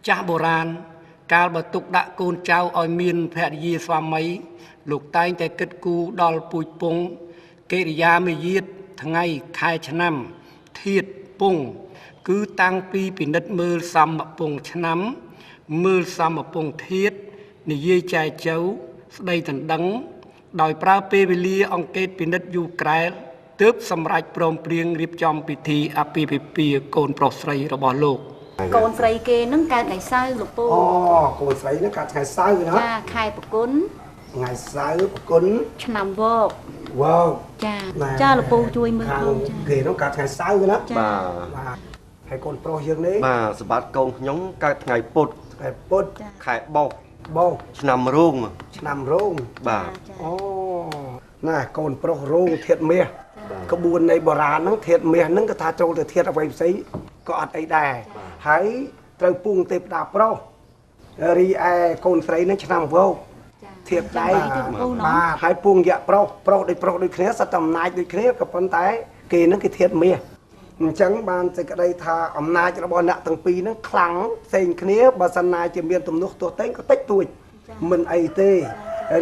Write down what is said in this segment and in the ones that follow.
ចាស់បុរាណកាលបើទុកដាក់កូនចៅឲ្យមានភរិយាស្វាមីលោកតែងតែគិតគូរដល់ពូជពងកិរិយាមាយាទថ្ងៃខែឆ្នាំធាតុពងគឺតាំងពីពិនិត្យមើលសមពងឆ្នាំមើលសមពងធាតុនិយាយចែចៅស្ដីដណ្ដឹងដោយប្រើពេលវេលាអង្កេតពិនិត្យយូរក្រែលទើបសម្រេចព្រមព្រៀងរៀបចំពិធីអាពាហ៍ពិពាហ៍កូនប្រុសស្រីរបស់លោកកូនស្រីគេនឹងកើតថ្ងៃសៅរ៍លោកពូអូកូនស្រីនឹងកើតថ្ងៃសៅរ៍ណាចាខែប្រគុណថ្ងៃសៅរ៍ប្រគុណឆ្នាំវកវកចាចាលោកពូជួយមើលផងចាគេនោះកើតថ្ងៃសៅរ៍ណាបាទហើយកូនប្រុសយើងនេះបាទសម្បត្តិកូនខ្ញុំកើតថ្ងៃពុធថ្ងៃពុធខែបុស្សបុស្សឆ្នាំរោងឆ្នាំរោងបាទអូណាកូនប្រុសរោងធាតុមាសក្បួននៃបុរាណហ្នឹងធាតុមាសហ្នឹងក៏ថាចូលទៅធាតុអ្វីផ្សេងក៏អត់អីដែរហើយត្រូវពងទេពតាប្រុសរីឯកូនស្រីហ្នឹងឆ្នាំវោកធាតុដែកបាទហើយពងយៈប្រុសប្រុសដូចប្រុសដូចគ្នាសត្វអំណាចដូចគ្នាក៏ប៉ុន្តែគេហ្នឹងគេធាតុមាសអញ្ចឹងបានសេចក្តីថាអំណាចរបស់អ្នកទាំងពីរហ្នឹងខ្លាំងផ្សេងគ្នាបើសិនណាជាមានទំនួសទាស់តែងក៏តិចតួចមិនអីទេ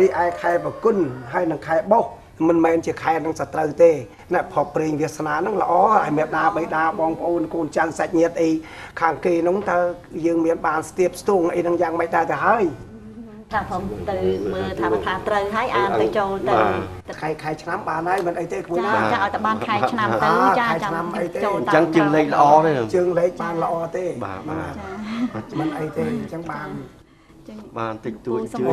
រីឯខែប្រគុណហើយនឹងខែបុស្សមិនមែនជាខែនឹងសត្រូវទេអ្នកផកព្រេងវាសនាហ្នឹងល្អហើយមេដាបៃតាបងប្អូនកូនចៅសាច់ញាតិអីខាងគេហ្នឹងតើយើងមានបានស្ទាបស្ទងអីហ្នឹងយ៉ាងម៉េចដែរទៅហើយថាผมទៅមើលថាថាត្រូវហើយអានទៅចូលទៅខែឆ្នាំបានហើយមិនអីទេក្មួយណាចាឲ្យតែបានខែឆ្នាំទៅចាចាំចូលអញ្ចឹងជើងលេខល្អទេជើងលេខបានល្អទេបាទមិនអីទេអញ្ចឹងបានបានតិចតួចជឿ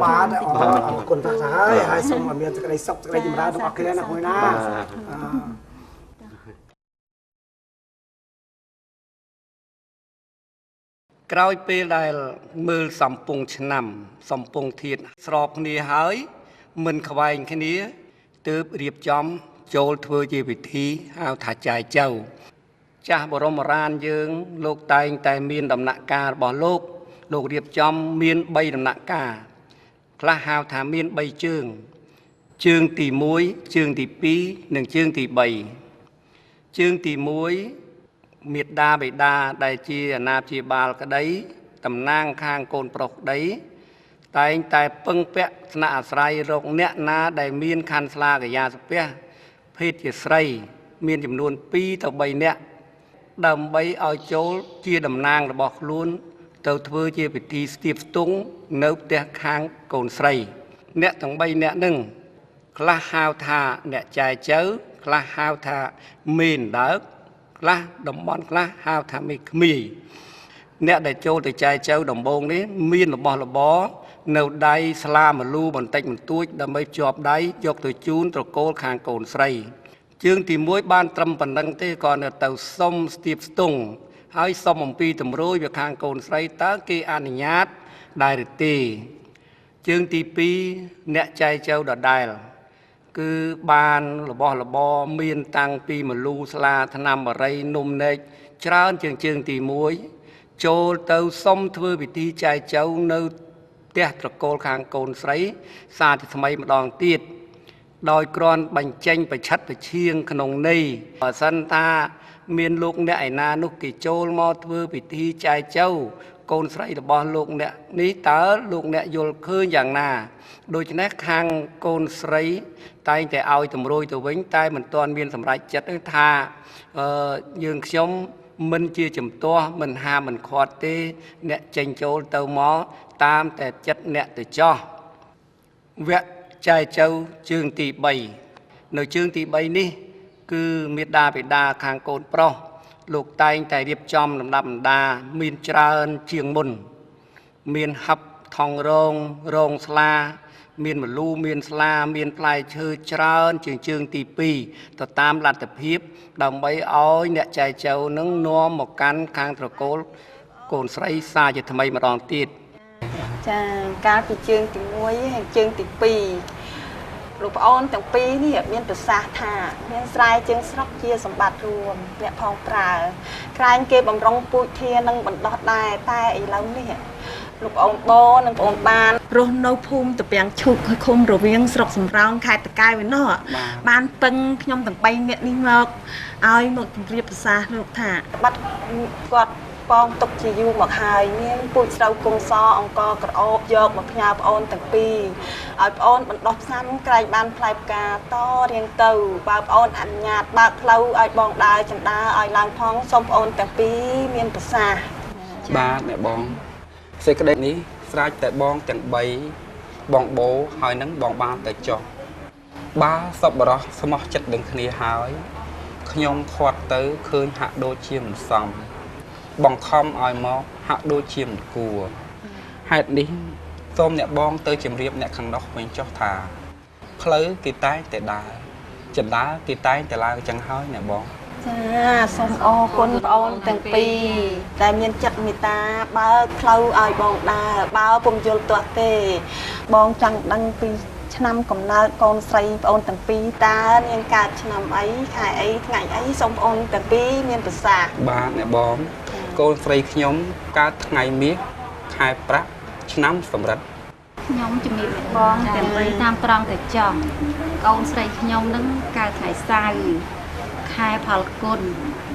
បាទអរគុណតាហើយហើយសូមឲ្យមានសេចក្តីសុខសេចក្តីចម្រើនទាំងអស់គ្នាណាក្មួយណាក្រោយពេលដែលមើលសំពងឆ្នាំសំពងធាតុស្របគ្នាហើយមិនខ្វែងគ្នាទើបរៀបចំចូលធ្វើជាពិធីហៅថាចែចៅចាស់បរមរានយើងលោកតែងតែមានដំណាក់កាលរបស់លោកលោករៀបចំមាន3ដំណាក់កាលខ្លះហៅថាមាន3ជើងជើងទី1ជើងទី2និងជើងទី3ជើងទី1មេដាបេដាដែលជាអាណាព្យាបាលក្តីតំណាងខាងកូនប្រុសក្តីតែងតែពឹងពាក់ស្នាក់អាស្រ័យរកអ្នកណាដែលមានខណ្ឌស្លាកយាសពះភេទជាស្រីមានចំនួន2ទៅ3នាក់ដើម្បីឲ្យចូលជាតំណាងរបស់ខ្លួនទៅធ្វើជាពិធីស្ទាបស្ទង់នៅផ្ទះខាងកូនស្រីអ្នកទាំង3នាក់នឹងខ្លះហៅថាអ្នកចែចៅខ្លះហៅថាមេនដើកខ្លះតំបន់ខ្លះហៅថាមេក្មៀយអ្នកដែលចូលទៅចែចៅដំបងនេះមានរបស់របរនៅដៃស្លាមលូបន្តិចបន្តួចដើម្បីជាប់ដៃយកទៅជូនត្រកូលខាងកូនស្រីជើងទី1បានត្រឹមប៉ុណ្ណឹងទេក៏នៅទៅសុំស្ទាបស្ទង់ហើយសុំអំពីតម្រួយវាខាងកូនស្រីតើគេអនុញ្ញាតដែរឬទេជើងទី2អ្នកចែចៅដដែលគឺបានរបស់របរមានតាំងពីមលូស្លាថ្នាំបរិយនំនែកច្រើនជាងជើងទី1ចូលទៅសុំធ្វើពិធីចែចៅនៅផ្ទះត្រកូលខាងកូនស្រីសាជាថ្មីម្ដងទៀតដោយគ្រាន់បញ្ចេញប្រឆិតប្រឈៀងក្នុងន័យបើសិនថាមានលោកអ្នកឯណានោះគេចូលមកធ្វើពិធីចែចៅកូនស្រីរបស់លោកអ្នកនេះតើលោកអ្នកយល់ឃើញយ៉ាងណាដូច្នេះខាងកូនស្រីតែងតែឲ្យតម្រួយទៅវិញតែមិនទាន់មានសម្រេចចិត្តថាយើងខ្ញុំមិនជាជំទាស់មិនហាមិនខាត់ទេអ្នកចេញចូលទៅមកតាមតែចិត្តអ្នកទៅចោះវគ្គចែចៅជើងទី3នៅជើងទី3នេះគឺមេដាបេដាខាងកូនប្រុសលោកតែងតែរៀបចំលំដាប់បណ្ដាមានច្រើនជាងមុនមានហឹបថងរងរងស្លាមានមលូមានស្លាមានផ្លែឈើច្រើនជាងជើងទី2ទៅតាមលទ្ធភាពដើម្បីឲ្យអ្នកចែចៅនឹងនាំមកកាន់ខាងត្រកូលកូនស្រីសាជាថ្មីម្ដងទៀតចាកាលពីជើងទី1ហើយជើងទី2លោកប្អូនទាំងពីរនេះមានប្រសាសន៍ថាមានស្រែជើងស្រុកជាសម្បត្តិរួមអ្នកផងប្រើក្រែងគេបំរុងពូជធានឹងបណ្ដោះដែរតែឥឡូវនេះលោកប្អូនបនិងប្អូនបានរស់នៅភូមិតាពាំងឈូកឃុំរវៀងស្រុកសំរោងខេត្តតាកែវឯណោះបានពឹងខ្ញុំទាំង3នាក់នេះមកឲ្យមកជម្រាបប្រសាសន៍លោកថាបាត់គាត់ បងទុកជាយូរមកហើយមានពូជស្រូវគង់សអង្គក្រអូបយកមកផ្ញើប្អូនទាំងពីរឲ្យប្អូនបណ្ដោះផ្សាំក្រែងបានផ្លែផ្កាតរៀងទៅបើប្អូនអនុញ្ញាតបើកផ្លូវឲ្យបងដើរចិន្តាឲ្យឡើងផងសូមប្អូនទាំងពីរមានប្រសាសន៍បាទអ្នកបងសេចក្តីនេះស្រេចតែបងទាំង3បងបោហើយនឹងបងបានទៅចុះបើសប្បុរសស្មោះចិត្តនឹងគ្នាហើយខ្ញុំខាត់ទៅឃើញហាក់ដូចជាមិនសមបង្ខំឲ្យមកហាក់ដូចជាមិនគួរហេតុនេះសូមអ្នកបងទៅជម្រាបអ្នកខាងនោះវិញចុះថាផ្លូវគេតែងតែដើរចិន្តាគេតែងតែឡើងចឹងហើយអ្នកបងចាសូមអរគុណប្អូនទាំងពីរដែលមានចិត្តមេត្តាបើកផ្លូវឲ្យបងដើរបើពុំយល់ទាស់ទេបងចង់ដឹងពីឆ្នាំកំណើតកូនស្រីប្អូនទាំងពីរតើនាងកើតឆ្នាំអីខែអីថ្ងៃអីសូមប្អូនទាំងពីរមានប្រសាសន៍បាទអ្នកបងកូនស្រីខ្ញុំកើតថ្ងៃមាសខែប្រាក់ឆ្នាំសម្រិទ្ធខ្ញុំជំរាបអ្នកបងទាំងបីតាមត្រង់ទៅចង់កូនស្រីខ្ញុំនឹងកើតថ្ងៃសៅរ៍ខែផលគុណ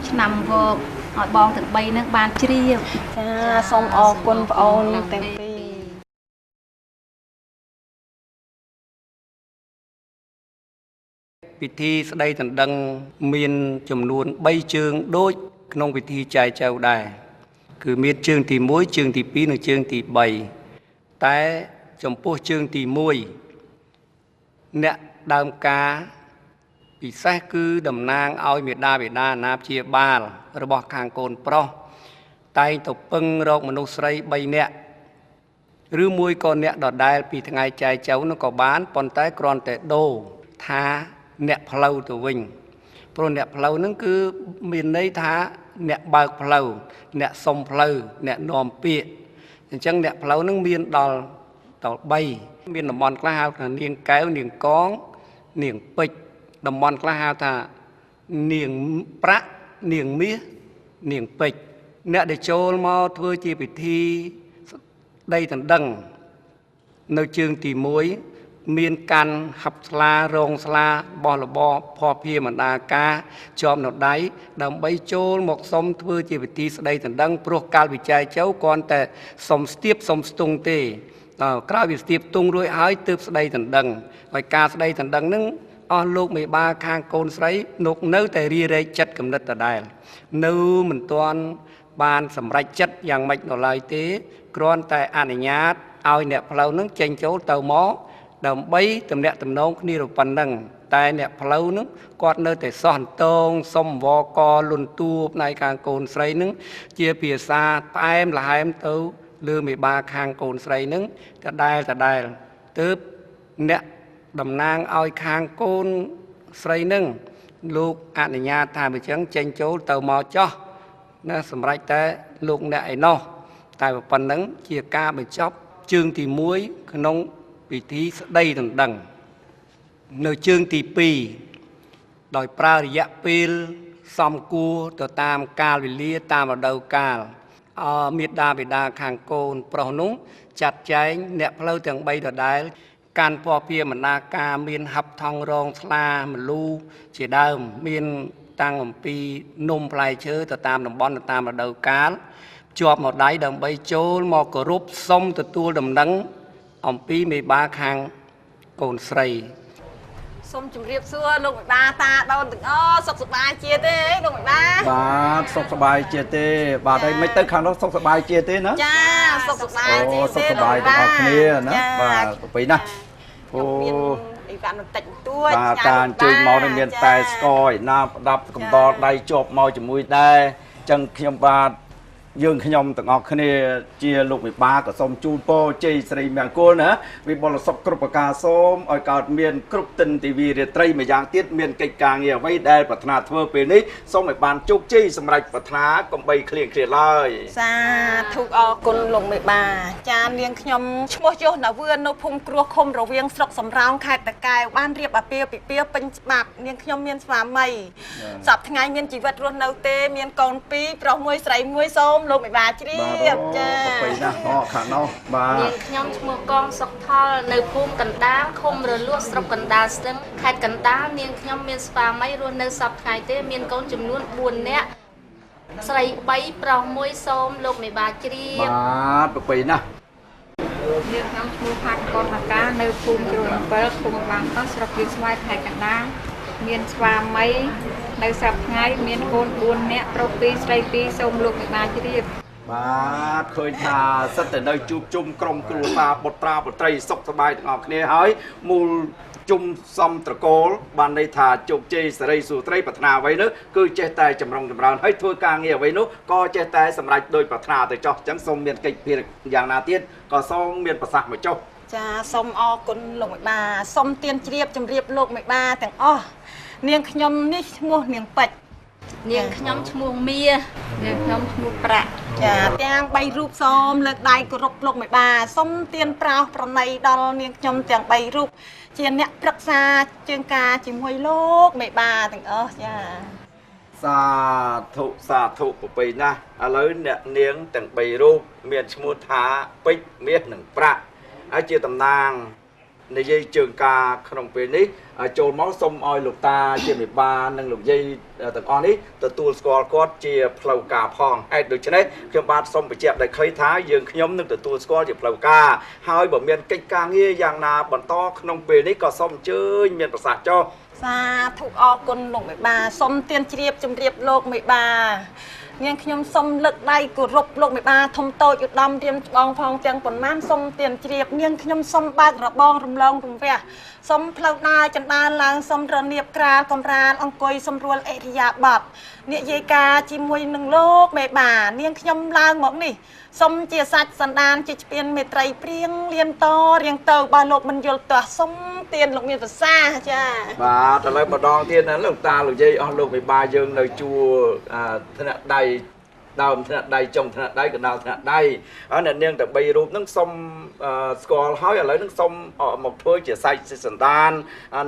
ឆ្នាំវកឲ្យបងទាំងបីនឹងបានជ្រាបចាសូមអរគុណប្អូនទាំងពីរពិធីស្ដីដណ្ដឹងមានចំនួន3ជើងដូចក្នុងពិធីចែចៅដែរគឺមានជើងទី1ជើងទី2និងជើងទី3តែចំពោះជើងទី1អ្នកដើមការពិសេសគឺតំណាងឲ្យមេដាបេដាអាណាព្យាបាលរបស់ខាងកូនប្រុសតែងទៅពឹងរកមនុស្សស្រី3នាក់ឬមួយក៏អ្នកដដែលពីថ្ងៃចែចៅនោះក៏បានប៉ុន្តែគ្រាន់តែដូរថាអ្នកផ្លូវទៅវិញព្រោះអ្នកផ្លូវហ្នឹងគឺមានន័យថាអ្នកបើកផ្លូវអ្នកសុំផ្លូវអ្នកនាំពាក្យអញ្ចឹងអ្នកផ្លូវហ្នឹងមានដល់3មានតំបន់ខ្លះហៅថានាងកែវនាងកងនាងពេជ្រតំបន់ខ្លះហៅថានាងប្រាក់នាងមាសនាងពេជ្រអ្នកដែលចូលមកធ្វើជាពិធីស្ដីដណ្ដឹងនៅជើងទី1មានកាន់ហាប់ស្លារងស្លាបោះរបរភ័ព្វភាមណ្ដាការជាប់នៅដៃដើម្បីចូលមកសុំធ្វើជាពិធីស្ដីដណ្ដឹងព្រោះកាលវិច័យចៅគ្រាន់តែសុំស្ទាបសុំស្ទង់ទេក្រោយវាស្ទាបទង់រួចហើយទើបស្ដីដណ្ដឹងហើយការស្ដីដណ្ដឹងនឹងអស់លោកមេបាខាងកូនស្រីលោកនៅតែរារែកចិត្តគំនិតដដែលនៅមិនទាន់បានសម្រេចចិត្តយ៉ាងម៉េចនៅឡើយទេគ្រាន់តែអនុញ្ញាតឲ្យអ្នកផ្លូវនឹងចេញចូលទៅមកដើម្បីតំណាក់តំណងគ្នារប៉ុណ្ណឹងតែអ្នកផ្លូវនឹងគាត់នៅតែសោះអន្តងសុំវកលុនតួផ្នែកខាងកូនស្រីនឹងជាភាសាផ្អែមល្ហែមទៅលើមេបាខាងកូនស្រីនឹងដដែលដដែលទើបអ្នកតំណាងឲ្យខាងកូនស្រីនឹងលោកអនុញ្ញាតថាអញ្ចឹងចេញចូលទៅមកចោះណាសម្រេចតែលោកអ្នកឯណោះតែប៉ុណ្ណឹងជាការបញ្ចប់ជើងទី1ក្នុងពិធីស្ដីដណ្ដឹងនៅជើងទី2ដោយប្រើរយៈពេលសំគួរទៅតាមកាលវេលាតាមរដូវកាលមេដាបេដាខាងកូនប្រុសនោះចាត់ចែងអ្នកផ្លូវទាំង3ដដែលកាន់ពណ៌ភាមណ្ដាការមានហាប់ថងរងស្លាមលូជាដើមមានតាំងអំពីនំផ្លែឈើទៅតាមតំបន់ទៅតាមរដូវកាលជាប់មកដៃដើម្បីចូលមកគោរពសុំទទួលដំណឹងអំពីមេបាខាងកូនស្រីសូមជម្រាបសួរលោកមេបាតាដូនទាំងអស់សុខសប្បាយជាទេលោកមេបាបាទសុខសប្បាយជាទេបាទហើយមិនទៅខាងនោះសុខសប្បាយជាទេណាចាសុខសប្បាយជាទេសុខសប្បាយទាំងអស់គ្នាណាបាទប្រពៃណាអូមានអីវ៉ាន់បន្តិចបន្តួចបាទការអញ្ជើញមកនេះមានតែស្ករឯណាប្រដាប់កំដរដៃជាប់មកជាមួយដែរអញ្ចឹងខ្ញុំបាទយើងខ្ញុំទាំងអស់គ្នាជាលោកវិបាក៏សូមជូនពរជ័យសិរីមង្គលណាវិបុលសុខគ្រប់ប្រការសូមឲ្យកើតមានគ្រប់ទិនទិវីរាត្រីម្យ៉ាងទៀតមានកិច្ចការងារអ្វីដែលប្រាថ្នាធ្វើពេលនេះសូមឲ្យបានជោគជ័យសម្រេចប្រាថ្នាកុំបីឃ្លៀងឃ្លាតឡើយសាធុអរគុណលោកមេបាចានាងខ្ញុំឈ្មោះយោណាវឿននៅភូមិគ្រោះឃុំរវៀងស្រុកសំរោងខេត្តតាកែវបានរៀបអាពាហ៍ពិពាហ៍ពេញច្បាប់នាងខ្ញុំមានស្វាមីសប្តាហ៍ថ្ងៃមានជីវិតរស់នៅទេមានកូន2ប្រុស1ស្រី1សូមលោកមេបាជ្រាបចាប្រពៃណាស់អខាងនោះបាទនាងខ្ញុំឈ្មោះកងសុកថលនៅភូមិកណ្ដាលឃុំរលួសស្រុកកណ្ដាលស្ទឹងខេត្តកណ្ដាលនាងខ្ញុំមានស្វាមីរស់នៅសប្តាហ៍ថ្ងៃទេមានកូនចំនួន4នាក់ ស្រី3ប្រុស1សូមលោកមេបាជ្រាប បាទប្រពៃណាស់ យើងខ្ញុំឈ្មោះផាត់កុនអាកានៅភូមិជ្រោយ7ឃុំបាងកោះស្រុកគៀស្វាយខេត្តកណ្ដាលមានស្វាមីនៅសប្តាហ៍ថ្ងៃមានកូន4នាក់ប្រុស2ស្រី2សូមលោកមេបាជ្រាប បាទឃើញថាសិតតែនៅជួបជុំក្រុមគ្រួសារបុត្រាបុត្រីសុខសប្បាយទាំងអស់គ្នាហើយមូលជុំសំត្រកូលបានន័យថាជោគជ័យសេរីសួស្តីប្រាថ្នាអ្វីនោះគឺចេះតែចម្រុងចម្រើនហើយធ្វើការងារអ្វីនោះក៏ចេះតែសម្រេចដោយប្រាថ្នាទៅចោះអញ្ចឹងសូមមានកិច្ចភារយ៉ាងណាទៀតក៏សូមមានប្រសាសន៍មកចុះ ចាសូមអរគុណលោកមេបាសូមទានជ្រាបជម្រាបលោកមេបាទាំងអស់នាងខ្ញុំនេះឈ្មោះនាងពេជ្រ នាងខ្ញុំឈ្មោះមា នាងខ្ញុំឈ្មោះប្រាក់ ចាទាំង3រូបសូមលើកដៃគោរពលោកមេបាសូមទានប្រោសប្រណីដល់នាងខ្ញុំទាំង3រូបជាអ្នកប្រឹក្សាជើងការជាមួយលោកមេបាទាំងអស់ចា សាធុសាធុប្រពៃណាស់ឥឡូវអ្នកនាងទាំង3រូបមានឈ្មោះថាពេជ្រមាសនិងប្រាក់ហើយជាតំណាងនិយាយជើងការក្នុងពេលនេះចូលមកសូមឲ្យលោកតាជាមេបានិងលោកយាយទាំងអស់នេះទទួលស្គាល់គាត់ជាផ្លូវការផងហេតុដូច្នេះខ្ញុំបាទសូមបញ្ជាក់ដោយខ្លីថាយើងខ្ញុំនឹងទទួលស្គាល់ជាផ្លូវការហើយបើមានកិច្ចការងារយ៉ាងណាបន្តក្នុងពេលនេះក៏សូមអញ្ជើញមានប្រសាសន៍ចុះ សាធុអរគុណលោកមេបាសូមទានជ្រាបជម្រាបលោកមេបានាងខ្ញុំសូមលើកដៃគោរពលោកមេបាធំតូចឧត្តមរៀមច្បងផងទាំងប៉ុន្មានសូមទានជ្រាបនាងខ្ញុំសូមបើករបងរំលងរំវះសូមផ្លូវដើរចណ្ដាលឡើងសូមរនៀបក្រាលកំរាលអង្គុយសម្រួលអិរិយាបថនិយាយការជាមួយនឹងលោកមេបានាងខ្ញុំឡើងមកនេះសូមជាសាច់សន្តានជាឆ្ពានមេត្រីព្រៀងលៀនតរៀងទៅបើលោកមិនយល់ទាស់សូមទានលោកមានប្រសាសន៍ចា បាទឥឡូវម្ដងទៀតណាលោកតាលោកយាយអស់លោកមេបាយើងនៅជួរថ្នាក់ដៃដើមថ្នាក់ដៃចុងថ្នាក់ដៃកណ្ដាលថ្នាក់ដៃហើយអ្នកនាងតែ3រូបហ្នឹងសូមស្គាល់ហើយឥឡូវហ្នឹងសូមមកធ្វើជាសាច់សន្តាន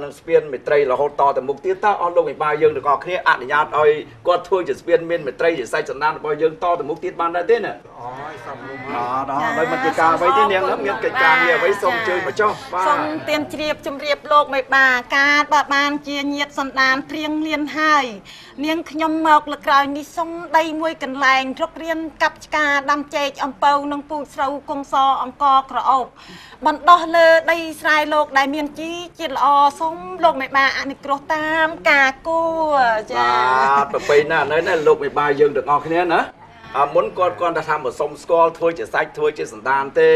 និងស្ពានមេត្រីរហូតតទៅមុខទៀតតើអស់លោកមេបាយើងទាំងអស់គ្នាអនុញ្ញាតឲ្យគាត់ធ្វើជាស្ពានមានមេត្រីជាសាច់សន្តានរបស់យើងតទៅមុខទៀតបានដែរទេណា អូយសំរុំ អត់ដល់ហើយមិនជាការអ្វីទេនាងមានកិច្ចការងារអ្វីសូមអញ្ជើញមកចុះបាទ សូមទានជ្រាបជម្រាបលោកមេបាការបើបានជាញាតសន្តានព្រៀងលៀនហើយនាងខ្ញុំមកលើក្រោយនេះសូមដីមួយកន្លែងរុករៀនកាប់ឆ្កាដាំចេកអំពៅនិងពូជស្រូវគង់សអង្គក្រអូបបណ្ដោះលើដីស្រែលោកដែលមានជីជាតិល្អសូមលោកមេបាអនុគ្រោះតាមការគួរចា បាទប្រពៃណាស់នៅណាលោកមេបាយើងទាំងអស់គ្នាណាមុនគាត់គាត់ថាមកសុំស្គាល់ធ្វើជាសាច់ធ្វើជាសន្តានទេឥ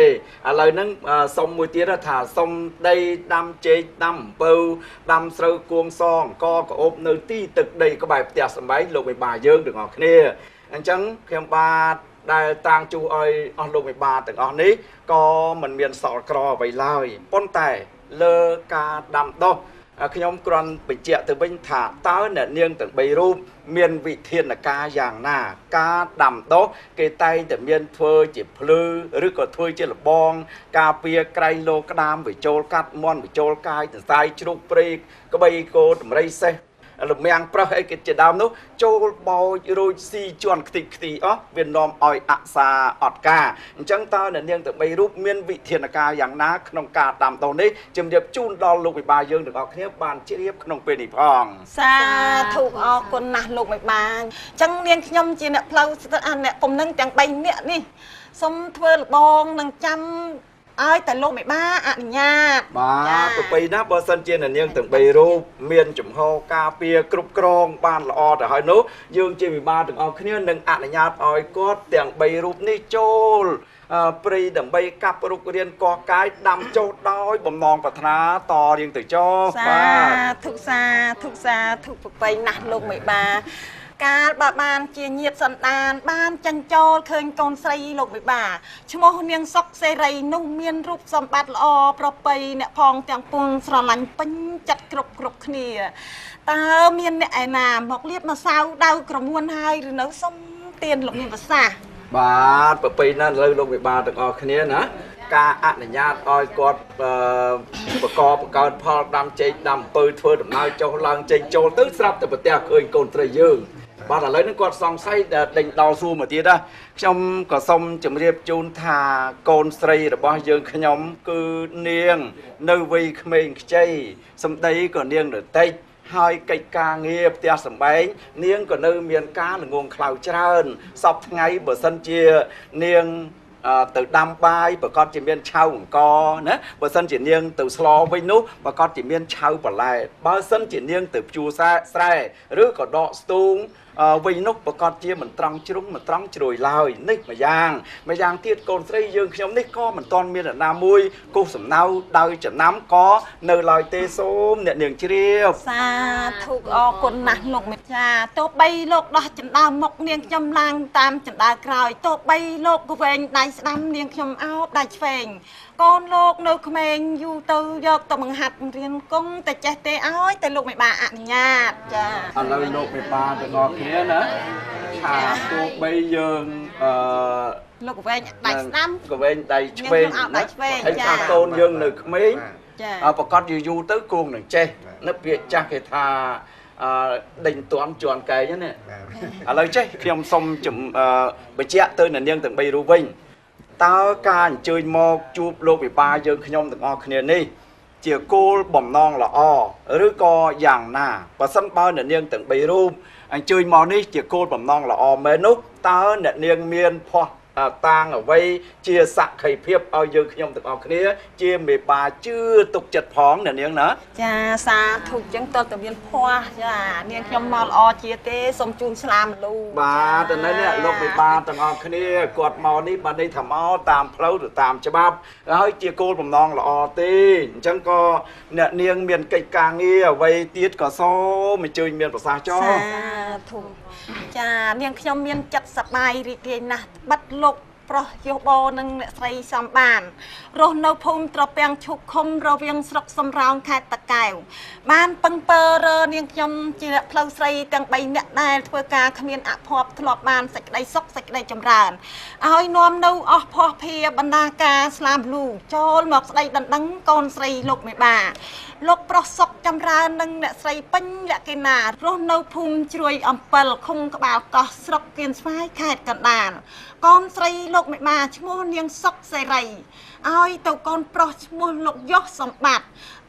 ឡូវហ្នឹងសុំមួយទៀតថាសុំដីដាំចេកដាំអំពៅដាំស្រូវគួងសអង្គក្រអូបនៅទីទឹកដីក្បែរផ្ទះសម្បែងលោកមេបាយើងទាំងអស់គ្នាអញ្ចឹងខ្ញុំបាទដែលតាំងជួឲ្យអស់លោកមេបាទាំងអស់នេះក៏មិនមានសល់ក្រអ្វីឡើយប៉ុន្តែលើការដាំដុះខ្ញុំគ្រាន់បញ្ជាក់ទៅវិញថាតើអ្នកនាងទាំង3រូបមានវិធានការយ៉ាងណាការដាំដុះគេតែងតែមានធ្វើជាភ្លឺឬក៏ធ្វើជាលបងការពារក្រែងលោក្តាមវាចូលកាត់មន់វាចូលកាយសរសៃជ្រូកព្រៃក្បីគោដំរីសេះលំាំងប្រឹសអីគេជាដើមនោះចូលបោចរួចស៊ីជន់ខ្ទេចខ្ទីអស់វានាំឲ្យអសាអត់ការអញ្ចឹងតើអ្នកនាងទាំង3រូបមានវិធានការយ៉ាងណាក្នុងការដាំដុះនេះជំរាបជូនដល់លោកមេបាយើងទាំងអស់គ្នាបានជ្រាបក្នុងពេលនេះផង សាធុអរគុណណាស់លោកមេបាអញ្ចឹងនាងខ្ញុំជាអ្នកផ្លូវអ្នកពុំនឹងទាំង3នាក់នេះសូមធ្វើលបងនឹងចាំឲ្យតែលោកមេបាអនុញ្ញាត បាទប្រពៃណាបើសិនជាអ្នកនាងទាំង3រូបមានចំហការពារគ្រប់គ្រងបានល្អទៅហើយនោះយើងជាមេបាទាំងអស់គ្នានឹងអនុញ្ញាតឲ្យគាត់ទាំង3រូបនេះចូលព្រៃដើម្បីកាប់រុករានកោះកាយដាំចូលដោយបំណងប្រាថ្នាតរៀងទៅចុះ បាទ សាធុសាធុសាធុប្រពៃណាស់លោកមេបាកាលបើបានជាញាតសន្តានបានចិញ្ចោលឃើញកូនស្រីលោកមេបាឈ្មោះនាងសុកសេរីនោះមានរូបសម្បត្តិល្អប្រពៃអ្នកផងទាំងពួងស្រឡាញ់ពេញចិត្តគ្រប់គ្រប់គ្នាតើមានអ្នកឯណាមកលៀបម្សៅដៅក្រមួនហើយឬនៅសុំទានលោកមានប្រសាសន៍ បាទប្រពៃណាស់លើលោកមេបាទាំងអស់គ្នាណាការអនុញ្ញាតឲ្យគាត់បកបង្កើតផលដាំចេកដាំអំពៅធ្វើដំណើរចុះឡើងចេញចូលទៅស្រាប់តែប្រទះឃើញកូនស្រីយើងបាទឥឡូវនេះគាត់សង្ស័យដេញដោលសួរមកទៀតណាខ្ញុំក៏សូមជម្រាបជូនថាកូនស្រីរបស់យើងខ្ញុំគឺនាងនៅវ័យក្មេងខ្ចីសម្ដីក៏នាងនៅតិច ហើយកិច្ចការងារផ្ទះសម្បែងនាងក៏នៅមានការល្ងងខ្លៅច្រើនសពថ្ងៃបើសិនជានាងទៅដាំបាយប្រកាសជាមានឆៅអង្គណាបើសិនជានាងទៅស្លវិញនោះប្រកាសជាមានឆៅបន្លែបើសិនជានាងទៅភ្ជួរស្រែឬក៏ដកស្ទូងវិញនោះប្រកាសជាមិនត្រង់ជ្រុងមិនត្រង់ជ្រោយឡើយនេះម្យ៉ាងទៀតកូនស្រីយើងខ្ញុំនេះក៏មិនទាន់មានអ្នកណាមួយគូសសំណៅដោយចំណាំក៏នៅឡើយទេសូមអ្នកនាងជ្រាបសាធុអរគុណណាស់លោកមេចាទោះបីលោកដោះចិណ្ដើមមុខនាងខ្ញុំឡើងតាមចិណ្ដើក្រោយទោះបីលោកវែងដៃស្ដាំនាងខ្ញុំអោបដៃឆ្វេងកូនលោកនៅក្មេងយូរទៅយកទៅបង្ហាត់រៀនគង់តែចេះទេឲ្យតែលោកមេបាអនុញ្ញាតចាឥឡូវលោកមេបាទាំងអស់គ្នាណាថាទោះបីយើងលោកវែងដៃស្ដាំកវែងដៃឆ្វេងណាហើយថាកូនយើងនៅក្មេងប្រកាសយូរយូរទៅគង់នឹងចេះនៅពាក្យចាស់គេថាដេញតាន់ជន់កែងហ្នឹងឥឡូវចេះខ្ញុំសូមបញ្ជាក់ទៅអ្នកនាងទាំង3រូបវិញតើការអញ្ជើញមកជួបលោកវិបាយើងខ្ញុំទាំងអស់គ្នានេះជាគោលបំណងល្អឬក៏យ៉ាងណាបើសិនបើអ្នកនាងទាំង3រូបអញ្ជើញមកនេះជាគោលបំណងល្អមែននោះតើអ្នកនាងមានភស្តុតាងអ្វីជាសក្ខីភាពឲ្យយើងខ្ញុំទាំងអស់គ្នាជាមេបាជឿទុកចិត្តផងអ្នកនាងណាចាសាធុចឹងតើតើមានភ័ស្តុចានាងខ្ញុំមកល្អជាទេសូមជូនស្លាមលូបាទតើនេះលោកមេបាទាំងអស់គ្នាគាត់មកនេះបានន័យថាមកតាមផ្លូវទៅតាមច្បាប់ហើយជាគោលបំណងល្អទេអញ្ចឹងក៏អ្នកនាងមានកិច្ចការងារអ្វីទៀតក៏សូមអញ្ជើញមានប្រសាសន៍ចុះសាធុចានាងខ្ញុំមានចិត្តសប្បាយរីករាយណាស់បិទលោកប្រុសយោបនិងអ្នកស្រីសំបានរស់នៅភូមិត្រពាំងឈូកឃុំរវាងស្រុកសំរោងខេត្តតាកែវបានពឹងពើរនាងខ្ញុំជាផ្លូវស្រីទាំង3នាក់ដែលធ្វើការគ្មានអភ័ព្វធ្លាប់បានសេចក្តីសុខសេចក្តីចម្រើនឲ្យនាំនៅអស់ភ័ព្វភាបណ្ដាការស្លាមលូចូលមកស្ដីដណ្ដឹងកូនស្រីលោកមេបាលោកប្រុសសុកចម្រើននិងអ្នកស្រីពេញលក្ខិណារស់នៅភូមិជ្រួយអំពិលឃុំក្បាលកោះស្រុកគៀនស្វាយខេត្តកណ្ដាលកូនស្រីលោកមេបាឈ្មោះនាងសុកសេរីឲ្យទៅកូនប្រុសឈ្មោះលោកយសសម្បត្តិ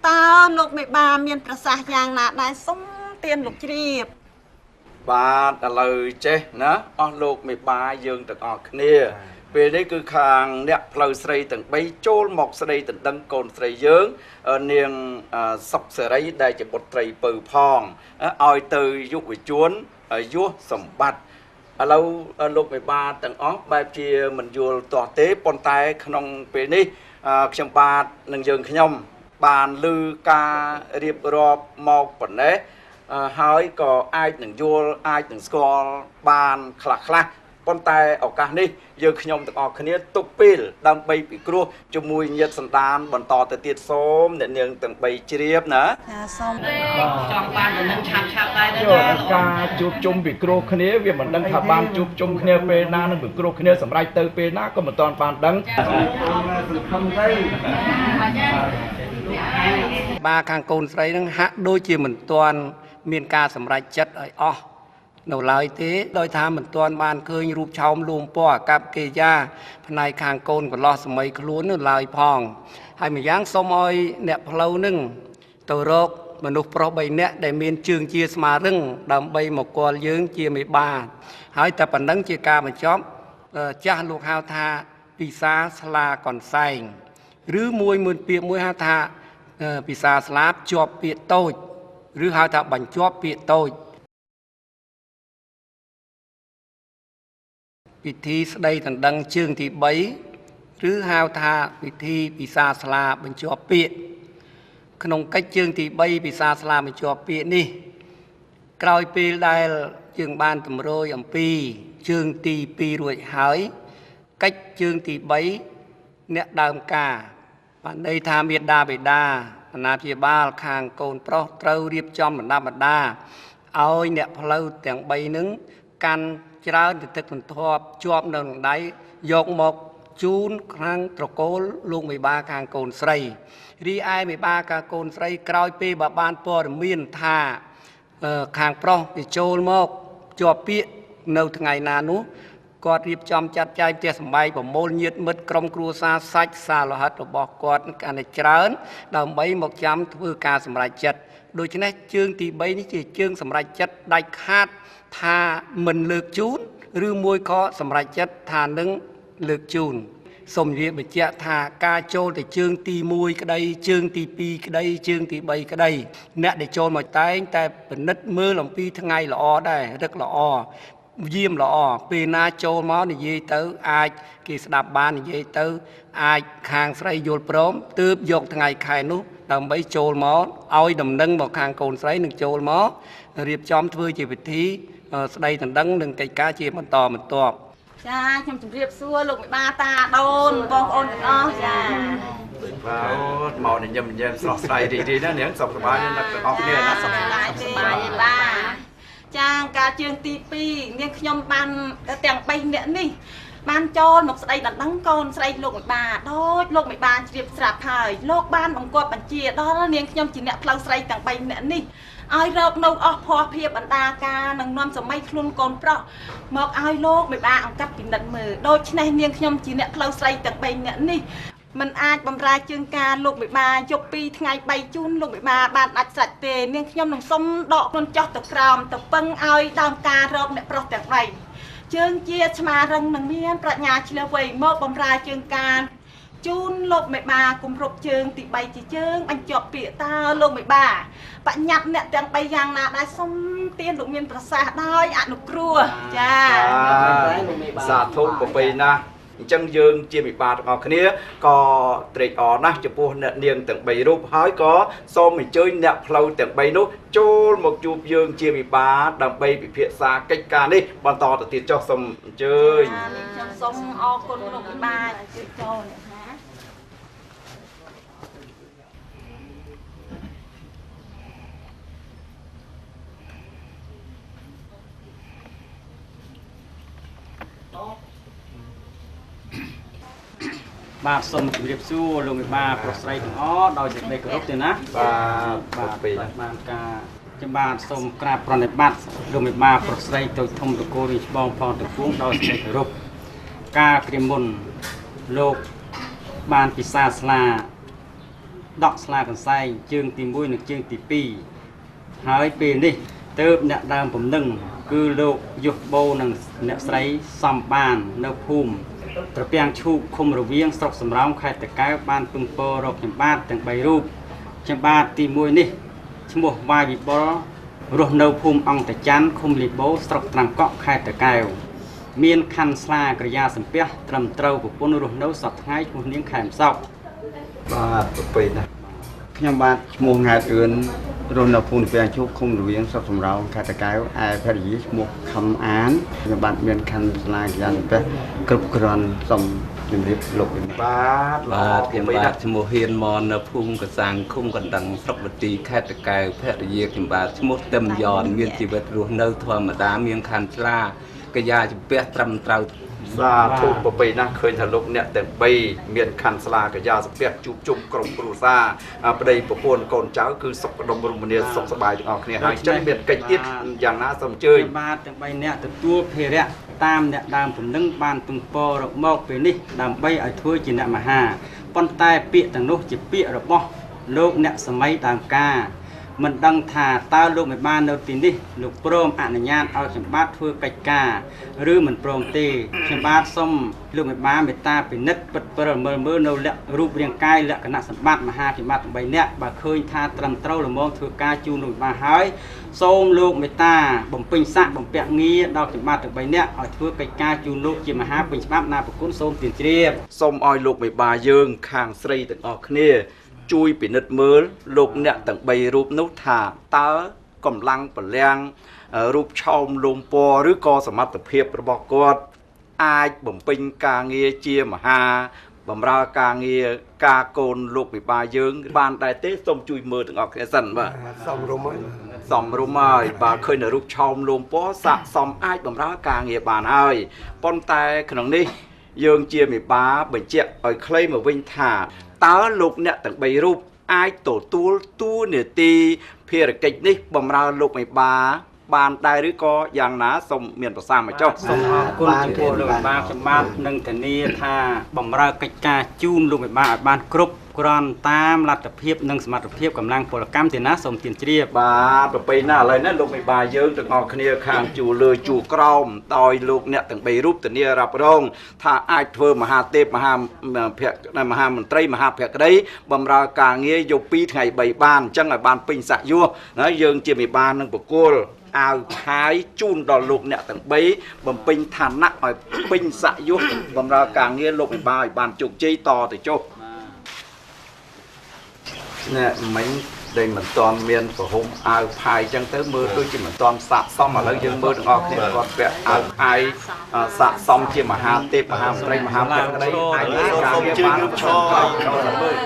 តើលោកមេបាមានប្រសាសន៍យ៉ាងណាដែរសូមទានលោកជ្រាបបាទឥឡូវចេះណាអស់លោកមេបាយើងទាំងអស់គ្នាពេលនេះគឺខាងអ្នកផ្លូវស្រីទាំង3ចូលមកស្ដីដណ្ដឹងកូនស្រីយើងនាងសុកសេរីដែលជាបុត្រីពៅផងឲ្យទៅយុវជនយុសសម្បត្តិឥឡូវលោកមេបាទាំងអស់បែបជាមិនយល់ទាស់ទេប៉ុន្តែក្នុងពេលនេះខ្ញុំបាទនិងយើងខ្ញុំបានឮការរៀបរាប់មកប៉ុណ្ណេះហើយក៏អាចនឹងយល់អាចនឹងស្គាល់បានខ្លះខ្លះប៉ុន្តែឱកាសនេះយើងខ្ញុំទាំងអស់គ្នាទុកពេលដើម្បីពិគ្រោះជាមួយញាតិសន្តានបន្តទៅទៀតសូមអ្នកនាងទាំង3ជ្រាបណាចាសូមចង់បានដំណឹងឆាប់ឆាប់ដែរណាការជួបជុំពិគ្រោះគ្នាវាមិនដឹងថាបានជួបជុំគ្នាពេលណានឹងពិគ្រោះគ្នាសម្រេចទៅពេលណាក៏មិនទាន់បានដឹងបាទខាងកូនស្រីនឹងហាក់ដូចជាមិនទាន់មានការសម្រេចចិត្តឲ្យអស់នៅឡើយទេដោយថាមិនទាន់បានឃើញរូបឆោមលួមពណ៌អាកប្បកិរិយាផ្នែកខាងកូនកន្លោះសម័យខ្លួននៅឡើយផងហើយម្យ៉ាងសូមឲ្យអ្នកផ្លូវនឹងទៅរកមនុស្សប្រុស3នាក់ដែលមានជើងជាស្មារឹងដើម្បីមកគាល់យើងជាមេបាហើយតែប៉ុណ្ណឹងជាការបញ្ចប់ចាស់លោកហៅថាពិសាស្លាកន្សែងឬមួយមួយពាក្យមួយហៅថាពិសាស្លាបជាប់ពាក្យតូចឬហៅថាបញ្ជាប់ពាក្យតូចពិធីស្ដីដណ្ដឹងជើងទី3ឬហៅថាពិធីពិសាស្លាបញ្ជាប់ពាក្យក្នុងកិច្ចជើងទី3ពិសាស្លាបញ្ជាប់ពាក្យនេះក្រោយពេលដែលយើងបានតម្រួយអំពីជើងទី2រួចហើយកិច្ចជើងទី3អ្នកដើមការបានន័យថាមេដាបេដាអាណាព្យាបាលខាងកូនប្រុសត្រូវរៀបចំបណ្ដាបណ្ដាឲ្យអ្នកផ្លូវទាំង3នឹងកាន់ច្រើនទទឹកទន្ធាប់ជាប់នៅក្នុងដៃយកមកជូនខាងត្រកូលលោកមេបាខាងកូនស្រីរីឯមេបាខាងកូនស្រីក្រោយពេលបើបានព័ត៌មានថាខាងប្រុសគេចូលមកជាប់ពាក្យនៅថ្ងៃណានោះគាត់រៀបចំចាត់ចែងផ្ទះសម្បែងប្រមូលញាតិមិត្តក្រុមគ្រួសារសាច់សាលោហិតរបស់គាត់កាន់តែច្រើនដើម្បីមកចាំធ្វើការសម្រេចចិត្ត ដូច្នេះជើងទី3នេះជាជើងសម្រេចចិត្តដាច់ខាតថាមិនលើកជូនឬមួយក៏សម្រេចចិត្តថានឹងលើកជូនសូមនិយាយបញ្ជាក់ថាការចូលទៅជើងទី1ក្តីជើងទី2ក្តីជើងទី3ក្តីអ្នកដែលចូលមកតែងតែពិនិត្យមើលអំពីថ្ងៃល្អដែររឹកល្អយាមល្អពេលណាចូលមកនិយាយទៅអាចគេស្ដាប់បាននិយាយទៅអាចខាងស្រីយល់ព្រមទើបយកថ្ងៃខែនោះដើម្បីចូលមកឲ្យដំណឹងមកខាងកូនស្រីនឹងចូលមករៀបចំធ្វើជាពិធីស្ដីដណ្ដឹងនិងកិច្ចការជាបន្តបន្ទាប់ចាខ្ញុំជម្រាបសួរលោកមេបាតាដូនបងប្អូនទាំងអស់ចាបាទមកញញឹមញែមស្រស់ស្រាយរីករាយណាស់នាងសុខសប្បាយណាស់ទាំងអស់គ្នាណាសុខសប្បាយបាទចាការជើងទី2នាងខ្ញុំបានទាំង3នាក់នេះបានចូលមកស្ដីដណ្ដឹងកូនស្រីលោកមេបាដូចលោកមេបាជ្រាបស្រាប់ហើយលោកបានបង្គាប់បញ្ជាដល់នាងខ្ញុំជាអ្នកផ្លូវស្រីទាំង3នាក់នេះឲ្យរកនៅអស់ភ័ព្វភាពបណ្ដាការនឹងនាំសម័យខ្លួនកូនប្រុសមកឲ្យលោកមេបាអង្កាត់ពិនិត្យមើលដូច្នេះនាងខ្ញុំជាអ្នកផ្លូវស្រីទាំង3នាក់នេះមិនអាចបំរើជើងការលោកមេបាយក2ថ្ងៃ3ជូនលោកមេបាបានដាច់ស្រេចទេនាងខ្ញុំនឹងសុំដកខ្លួនចោះទៅក្រោមទៅពឹងឲ្យដើមការរកអ្នកប្រុសទាំង3ជើងជាឆ្មារឹងនឹងមានប្រាជ្ញាឆ្លៀសវៃមកបំរើជើងការជូនលោកមេបាគម្រប់ជើងទី3ជាជើងបញ្ចប់ពាក្យតើលោកមេបាបញ្ញត្តិអ្នកទាំង3យ៉ាងណាដែរសុំទានលោកមានប្រសាសន៍ដោយអនុគ្រោះចាសាធុប្រពៃណាស់អញ្ចឹងយើងជាមេបាទាំងអស់គ្នាក៏ត្រេកអរណាស់ចំពោះអ្នកនាងទាំង3រូបហើយក៏សូមអញ្ជើញអ្នកផ្លូវទាំង3នោះចូលមកជួបយើងជាមេបាដើម្បីពិភាក្សាកិច្ចការនេះបន្តទៅទៀតចុះសូមអញ្ជើញខ្ញុំសូមអរគុណលោកមេបាជួយចូលអ្នកណាបាទសូមជម្រាបសួរលោកមេបាប្រុសស្រីទាំងអស់ដោយសេចក្តីគោរពទេណាបាទបាទបានការខ្ញុំបាទសូមក្រាបប្រណិប័តលោកមេបាប្រុសស្រីតូចធំតកូលរាជបងផងទាំងពួងដោយសេចក្តីគោរពការគ្រាមុនលោកបានពិសាស្លាដកស្លាកន្សែងជើងទី1និងជើងទី2ហើយពេលនេះទើបអ្នកដើមពំនឹងគឺលោកយុះបូនិងអ្នកស្រីសំបាននៅភូមិត្រពាំងឈូកឃុំរវៀងស្រុកសំរោងខេត្តតាកែវបានពឹងពររកខ្ញុំបាទទាំង3រូបខ្ញុំបាទទី1នេះឈ្មោះវាយវិបុលរស់នៅភូមិអង្គតាច័ន្ទឃុំលីបូស្រុកត្រាំកក់ខេត្តតាកែវមានខណ្ឌស្លាក្រយាសំពះត្រឹមត្រូវប្រពន្ធរស់នៅសពថ្ងៃឈ្មោះនាងខែមសោកបាទប្រពៃណាស់ខ្ញុំបាទឈ្មោះង៉ែតអឿនរស់នៅភូមិត្រពាំងឈូកឃុំរវៀងស្រុកសំរោងខេត្តតាកែវឯភរិយាឈ្មោះខំអានខ្ញុំបាទមានខណ្ឌស្លាកយានពះគ្រប់គ្រាន់សូមជម្រាបលោកបាទបាទខ្ញុំបាទឈ្មោះហ៊ានមននៅភូមិកសាំងឃុំកណ្ដឹងស្រុកបទីខេត្តតាកែវភរិយាខ្ញុំបាទឈ្មោះទឹមយ៉នមានជីវិតរស់នៅធម្មតាមានខណ្ឌស្លាកយាជំពះត្រឹមត្រូវសាធុប្រពៃណាស់ឃើញថាលោកអ្នកទាំង3មានខណ្ឌស្លាកយាសំពះជួបជុំក្រុមគ្រួសារប្តីប្រពន្ធកូនចៅគឺសុខដុមរមនាសុខសប្បាយទាំងអស់គ្នាហើយចឹងមានកិច្ចទៀតយ៉ាងណាសូមអញ្ជើញបាទទាំង3អ្នកទទួលភារៈតាមអ្នកដើមពំនឹងបានពឹងពររកមកពេលនេះដើម្បីឲ្យធ្វើជាអ្នកមហាប៉ុន្តែពាក្យទាំងនោះជាពាក្យរបស់លោកអ្នកសម័យដើមការមិនដឹងថាតើលោកមិនបាននៅទីនេះលោកព្រមអនុញ្ញាតឲ្យខ្ញុំបាទធ្វើកិច្ចការឬមិនព្រមទេខ្ញុំបាទសូមលោកមិនបានមេត្តាពិនិត្យពិតពិលមើលមើលនៅលក្ខរូបរាងកាយលក្ខណៈសម្បត្តិមហាខ្ញុំបាទទាំង3នាក់បើឃើញថាត្រឹមត្រូវល្មមធ្វើការជូនលោកបានហើយសូមលោកមេត្តាបំពេញស័ក្តិបំពាក់ងារដល់ខ្ញុំបាទទាំង3នាក់ឲ្យធ្វើកិច្ចការជូនលោកជាមហាពេញច្បាប់ណាប្រគុណសូមទានជ្រាបសូមឲ្យលោកមេបាយើងខាងស្រីទាំងអស់គ្នាជួយពិនិត្យមើលលោកអ្នកទាំង3រូបនោះថាតើកម្លាំងពលំរូបឆោមលំពណ៌ឬក៏សមត្ថភាពរបស់គាត់អាចបំពេញការងារជាមហាបំរើការងារការកូនលោកវិបាយើងបានដែរទេសូមជួយមើលទាំងអស់គ្នាសិនបាទសំរុំហើយសំរុំហើយបាទឃើញនៅរូបឆោមលំពណ៌ស័កសមអាចបំរើការងារបានហើយប៉ុន្តែក្នុងនេះយើងជាមេបាបញ្ជាក់ឲ្យខ្លីមកវិញថាតើលោកអ្នកទាំង3រូបអាចទទួលតួនាទីភារកិច្ចនេះបំរើលោកមេបាបានដែរឬក៏យ៉ាងណាសូមមានប្រសាសន៍មកចុះសូមអរគុណចំពោះលោកមេបាខ្ញុំបាទនឹងធានាថាបំរើកិច្ចការជូនលោកមេបាឲ្យបានគ្រប់ គ្រាន់តាមលទ្ធភាពនិងសមត្ថភាពកម្លាំងពលកម្មទេណាសូមទានជ្រាប បាទប្រពៃណាឥឡូវនេះលោកមេបាយើងទាំងអស់គ្នាខាងជួលើជួក្រោមដោយលោកអ្នកទាំង3រូបធានារ៉ាប់រងថាអាចធ្វើមហាទេពមហាភក្តិមហាមន្ត្រីមហាភក្តីបំរើការងារយក2ថ្ងៃ3បានអញ្ចឹងឲ្យបានពេញស័ក្តិយោណាយើងជាមេបានឹងប្រគល់អាវផាយជូនដល់លោកអ្នកទាំង3បំពេញឋានៈឲ្យពេញស័ក្តិយោបំរើការងារលោកមេបាឲ្យបានជោគជ័យតទៅចុះនេះមិញដែលមិនតាន់មានប្រហុំអាវផាយចឹងទៅមើលដូចជាមិនតាន់ស័ក្តិសមឥឡូវយើងមើលទាំងអស់គ្នាគាត់ពាក់អាវផាយស័ក្តិសមជាមហាទេពមហាមន្ត្រីមហាភក្តីអាចការងារបានឈរមើល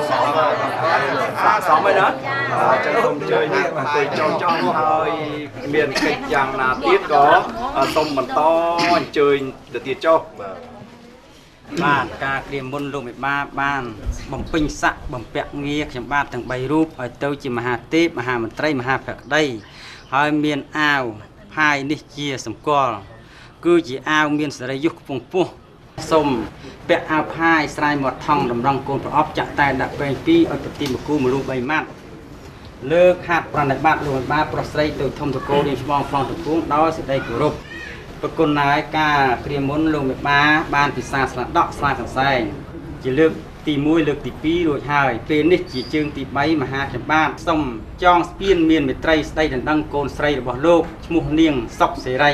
ស័ក្តិសមហើយណាចឹងសូមជើញអង្គុយចោចង់ហើយមានកិច្ចយ៉ាងណាទៀតក៏សូមបន្តអញ្ជើញទៅទៀតចុះ បាទការក្រៀមមុនលោកមេបាបានបំពេញស័ក្តិបំពាក់ងារខ្ញុំបាទទាំង3រូបឲ្យទៅជាមហាទេពមហាមន្ត្រីមហាភក្តីហើយមានអាវផាយនេះជាសម្គាល់គឺជាអាវមានសេរីយុះខ្ពង់ខ្ពស់សូមពាក់អាវផាយស្រាយមាត់ថងតម្រង់កូនប្រអប់ចាក់តែដាក់ពេងពីរឲ្យប្រទីមកគូមលូ3ម៉ាត់លើកហាត់ប្រណិប័តលោកមេបាប្រុសស្រីទៅធំតកូលរៀងច្បងផងតគួងដោយសេចក្តីគោរពប្រគុណណាយការក្រៀមមុនលោកមេបាបានពិសាស្លាដកស្លាកន្សែងជាលើកទី1លើកទី2រួចហើយពេលនេះជាជើងទី3មហាខ្ញុំបាទសូមចងស្ពានមានមេត្រីស្ដីដណ្ដឹងកូនស្រីរបស់លោកឈ្មោះនាងសុកសេរី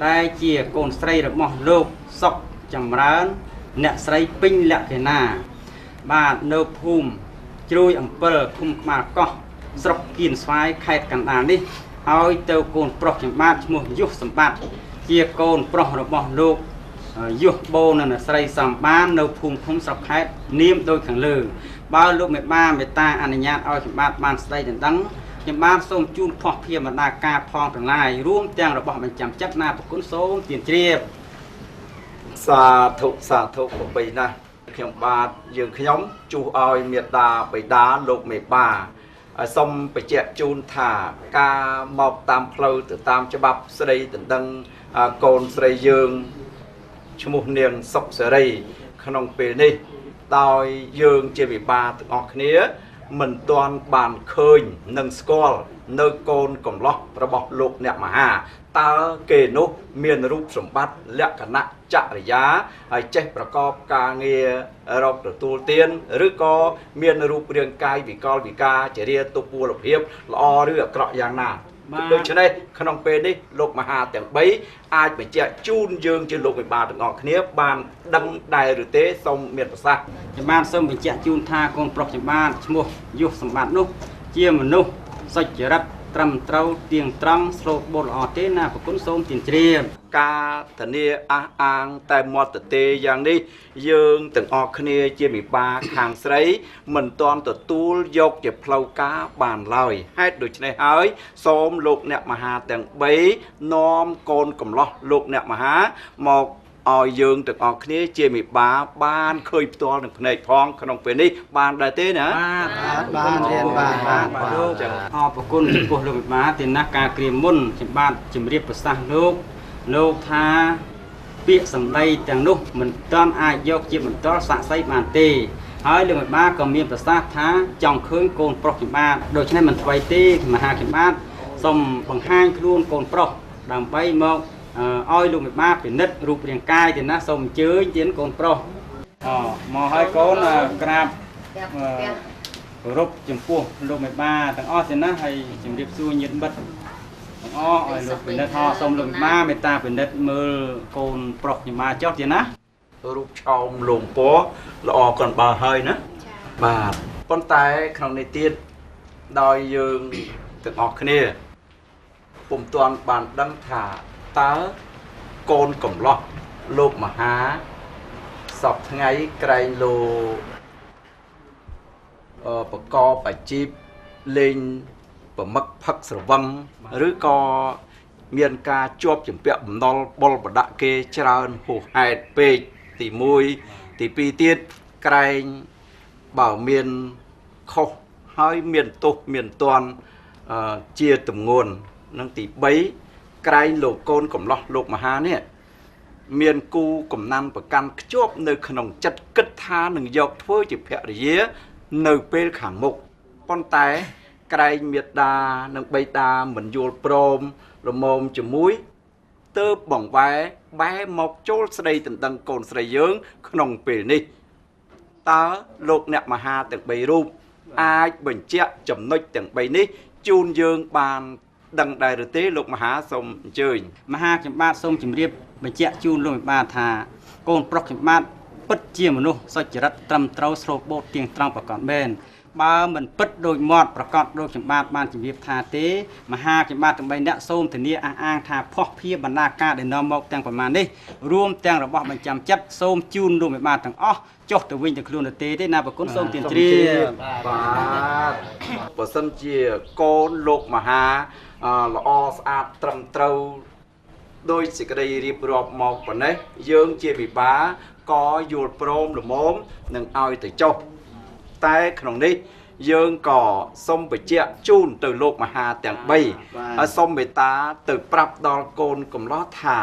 ដែលជាកូនស្រីរបស់លោកសុកចម្រើនអ្នកស្រីពេញលក្ខិណាបាទនៅភូមិជ្រួយអំពិលឃុំក្បាលកោះស្រុកគៀនស្វាយខេត្តកណ្ដាលនេះឲ្យទៅកូនប្រុសខ្ញុំបាទឈ្មោះយុះសម្បត្តិជាកូនប្រុសរបស់លោកយុះបូននិងស្រីសំបាននៅភូមិឃុំស្រុកខេត្តនាមដូចខាងលើបើលោកមេបាមេត្តាអនុញ្ញាតឲ្យខ្ញុំបាទបានស្ដីដណ្ដឹងខ្ញុំបាទសូមជូនផុសភាបណ្ដាការផងទាំងឡាយរួមទាំងរបស់បញ្ចាំចិត្តណាប្រគុណសូមទានជ្រាបសាធុសាធុប្របីណាស់ខ្ញុំបាទយើងខ្ញុំជួសឲ្យមេដាបិតាលោកមេបាសូមបញ្ជាក់ជូនថាការមកតាមផ្លូវទៅតាមច្បាប់ស្ដីដណ្ដឹងកូនស្រីយើងឈ្មោះនាងសុកសេរីក្នុងពេលនេះដោយយើងជាវិបាទាំងអស់គ្នាមិនទាន់បានឃើញនិងស្គាល់នៅកូនកំឡោះរបស់លោកអ្នកមហាតើគេនោះមានរូបសម្បត្តិលក្ខណៈចរិយាហើយចេះប្រកបការងាររកទទួលទានឬក៏មានរូបរាងកាយវិកលវិការចរិយាទុពលភាពល្អឬអាក្រក់យ៉ាងណាដូច្នេះក្នុងពេលនេះលោកមហាទាំង3អាចបញ្ជាក់ជូនយើងជាលោកមេបាទាំងអស់គ្នាបានដឹងដែរឬទេសូមមានប្រសាសន៍ខ្ញុំបាទសូមបញ្ជាក់ជូនថាកូនប្រុសខ្ញុំបាទឈ្មោះយុះសម្បត្តិនោះជាមនុស្សសុចរិតត្រឹមត្រូវទៀងត្រង់ស្លូតបូតល្អទេណាប្រគុណសូមទានជ្រាប ការធានាអះអាងតែមាត់ទទេយ៉ាងនេះយើងទាំងអស់គ្នាជាមេបាខាងស្រីមិនទាន់ទទួលយកជាផ្លូវការបានឡើយហេតុដូច្នេះហើយសូមលោកអ្នកមហាទាំង3នាំកូនកំឡោះលោកអ្នកមហាមកឲ្យយើងទាំងអស់គ្នាជាមេបាបានឃើញផ្ទាល់នឹងភ្នែកផងក្នុងពេលនេះបានដែរទេណាបាទបានរៀនបានបាទលោកអរគុណចំពោះលោកមេបាទេណាការក្រៀមមុនខ្ញុំបាទជម្រាបប្រសាសន៍លោកលោកថាពាក្យសម្ដីទាំងនោះមិនទាន់អាចយកជាបន្តសាក្សីបានទេហើយលោកមេបាក៏មានប្រសាសន៍ថាចង់ឃើញកូនប្រុសខ្ញុំបាទដូច្នេះមិនថ្វីទេមហាខ្ញុំបាទសូមបង្ហាញខ្លួនកូនប្រុសដើម្បីមកឲ្យលោកមេបាពិនិត្យរូបរាងកាយទេណាសូមអញ្ជើញទៀនកូនប្រុសមកឲ្យកូនក្រាបគោរពចំពោះលោកមេបាទាំងអស់ទេណាហើយជម្រាបសួរញាតិមិត្តទាំងអស់ឲ្យលោកពិនិត្យសូមលោកមេបាមេត្តាពិនិត្យមើលកូនប្រុសខ្ញុំបាទចុះទេណារូបឆោមលងពណ៌ល្អកន់បើហើយណាបាទប៉ុន្តែក្នុងនេះទៀតដោយយើងទាំងអស់គ្នាពុំទាន់បានដឹងថាតើកូនកំឡោះលោកមហាសពថ្ងៃក្រែងលោកប្រកបអាជីពលេងប្រមឹកផឹកស្រវឹងឬក៏មានការជាប់ជំពាក់បំណុលបុលបដាក់គេច្រើនហួសហេតុពេកទី1ទី2ទៀតក្រែងបើមានខុសហើយមានទោសមានទណ្ឌជាទម្ងន់និងទី3ក្រែងលោកកូនកំឡោះលោកមហានេះ មានគូកំណាន់ប្រកាន់ខ្ជាប់នៅក្នុងចិត្តគិតថានឹងយកធ្វើជាភរិយានៅពេលខាងមុខប៉ុន្តែក្រែងមេដានិងបិតាមិនយល់ព្រមល្មមជាមួយទើបបង្វែរបែរមកចូលស្ដីដណ្ដឹងកូនស្រីយើងក្នុងពេលនេះតើលោកអ្នកមហាទាំង3រូបអាចបញ្ជាក់ចំណុចទាំង3នេះជូនយើងបានដឹងដែរឬទេលោកមហាសូមអញ្ជើញមហាខ្ញុំបាទសូមជម្រាបបញ្ជាក់ជូនលោកមេបាថាកូនប្រុសខ្ញុំបាទពិតជាមនុស្សសុចរិតត្រឹមត្រូវស្រូបបូតទៀងត្រង់ប្រកបមែនបើមិនពិតដូចមាត់ប្រកបដូចខ្ញុំបាទបានជម្រាបថាទេមហាខ្ញុំបាទទាំង3នាក់សូមធានាអះអាងថាភស្តុភារបណ្ដាការដែលនាំមកទាំងប្រមាណនេះរួមទាំងរបស់បញ្ចាំចិត្តសូមជូនលោកមេបាទាំងអស់ចុះទៅវិញទៅខ្លួនទៅទេណាប្រគុណសូមទានជ្រាបបាទបើសិនជាកូនលោកមហាល្អស្អាតត្រឹមត្រូវដោយសេចក្តីរៀបរាប់មកប៉ុណ្ណេះយើងជាវិបាក៏យល់ព្រមល្មមនឹងឲ្យទៅចុះតែក្នុងនេះយើងក៏សូមបញ្ជាក់ជូនទៅលោកមហាទាំង3ហើយសូមមេត្តាទៅប្រាប់ដល់កូនកំឡោះថា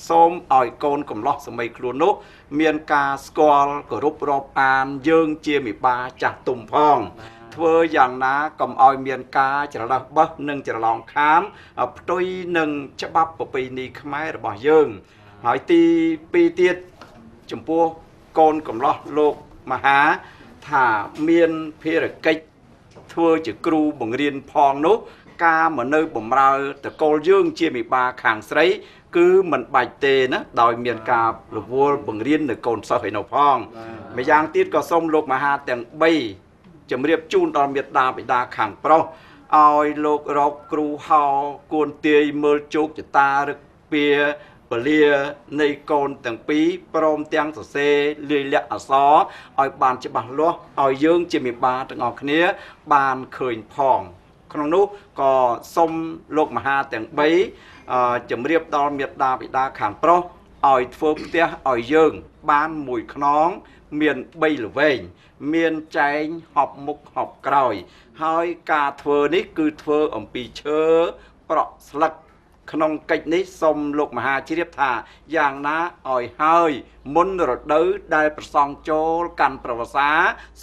សូមឲ្យកូនកំឡោះសម័យខ្លួននោះមានការស្គាល់គោរពរាប់អានយើងជាមេបាចាស់ទុំផងធ្វើយ៉ាងណាកុំឲ្យមានការច្រឡះបេះនិងច្រឡងខាមផ្ទុយនឹងច្បាប់ប្រពៃណីខ្មែររបស់យើងហើយទី2ទៀតចំពោះកូនកំឡោះលោកមហាថាមានភារកិច្ចធ្វើជាគ្រូបង្រៀនផងនោះការមកនៅបំរើតកូលយើងជាមេបាខាងស្រីគឺមិនបាច់ទេណាដោយមានការរវល់បង្រៀននៅកូនសិស្សឯនោះផងម្យ៉ាងទៀតក៏សូមលោកមហាទាំង3ជម្រាបជូនដល់មេដាបិតាខាងប្រុសឲ្យលោករកគ្រូហោគួនទាយមើលជោគជតារឹកពៀពលានៃកូនទាំងពីរព្រមទាំងសរសេរលាយលក្ខណ៍អក្សរឲ្យបានច្បាស់លាស់ឲ្យយើងជាមេបាទាំងអស់គ្នាបានឃើញផងក្នុងនោះក៏សូមលោកមហាទាំង3ជម្រាបដល់មេដាបិតាខាងប្រុសឲ្យធ្វើផ្ទះឲ្យយើងបានមួយខ្នងមាន3ល្វែងមានចែងហប់មុខហប់ក្រោយហើយការធ្វើនេះគឺធ្វើអំពីឈើប្រក់ស្លឹកក្នុងកិច្ចនេះសូមលោកមហាជ្រាបថាយ៉ាងណាឲ្យហើយមុនរដូវដែលប្រសង់ចូលកាន់ប្រវសា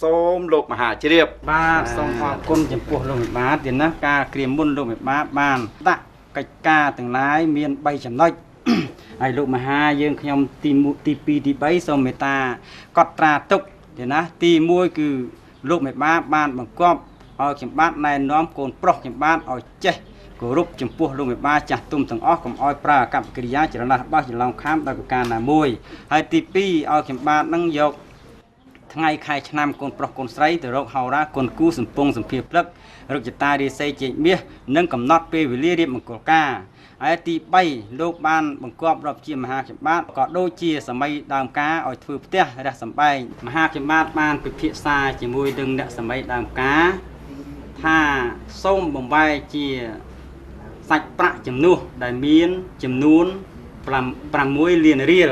សូមលោកមហាជ្រាបបាទសូមអរគុណចំពោះលោកមេបាទៀតណាការក្រៀមមុនលោកមេបាបានដាក់កិច្ចការទាំងឡាយមាន3ចំណុចហើយលោកមហាយើងខ្ញុំទី1ទី2ទី3សូមមេត្តាកត់ត្រាទុកទេណាទី1គឺលោកមេបាបានបង្គាប់ឲ្យខ្ញុំបាទណែនាំកូនប្រុសខ្ញុំបាទឲ្យចេះគោរពចំពោះលោកមេបាចាស់ទុំទាំងអស់កុំឲ្យប្រើអកប្បកិរិយាចរណះបោះច្រឡំខាមដោយប្រការណាមួយហើយទី2ឲ្យខ្ញុំបាទនឹងយកថ្ងៃខែឆ្នាំកូនប្រុសកូនស្រីទៅរកហោរាកូនគូសំពងសំភាព្រឹករកចតារាសីជែកមាសនិងកំណត់ពេលវេលារៀបមង្គលការហើយទី3លោកបានបង្គាប់រាប់ជាមហាខ្ញុំបាទក៏ដូចជាសម័យដើមការឲ្យធ្វើផ្ទះរះសម្បែងមហាខ្ញុំបាទបានពិភាក្សាជាមួយនឹងអ្នកសម័យដើមការថាសូមបំបែជាសាច់ប្រាក់ចំនួនដែលមានចំនួន6លានរៀល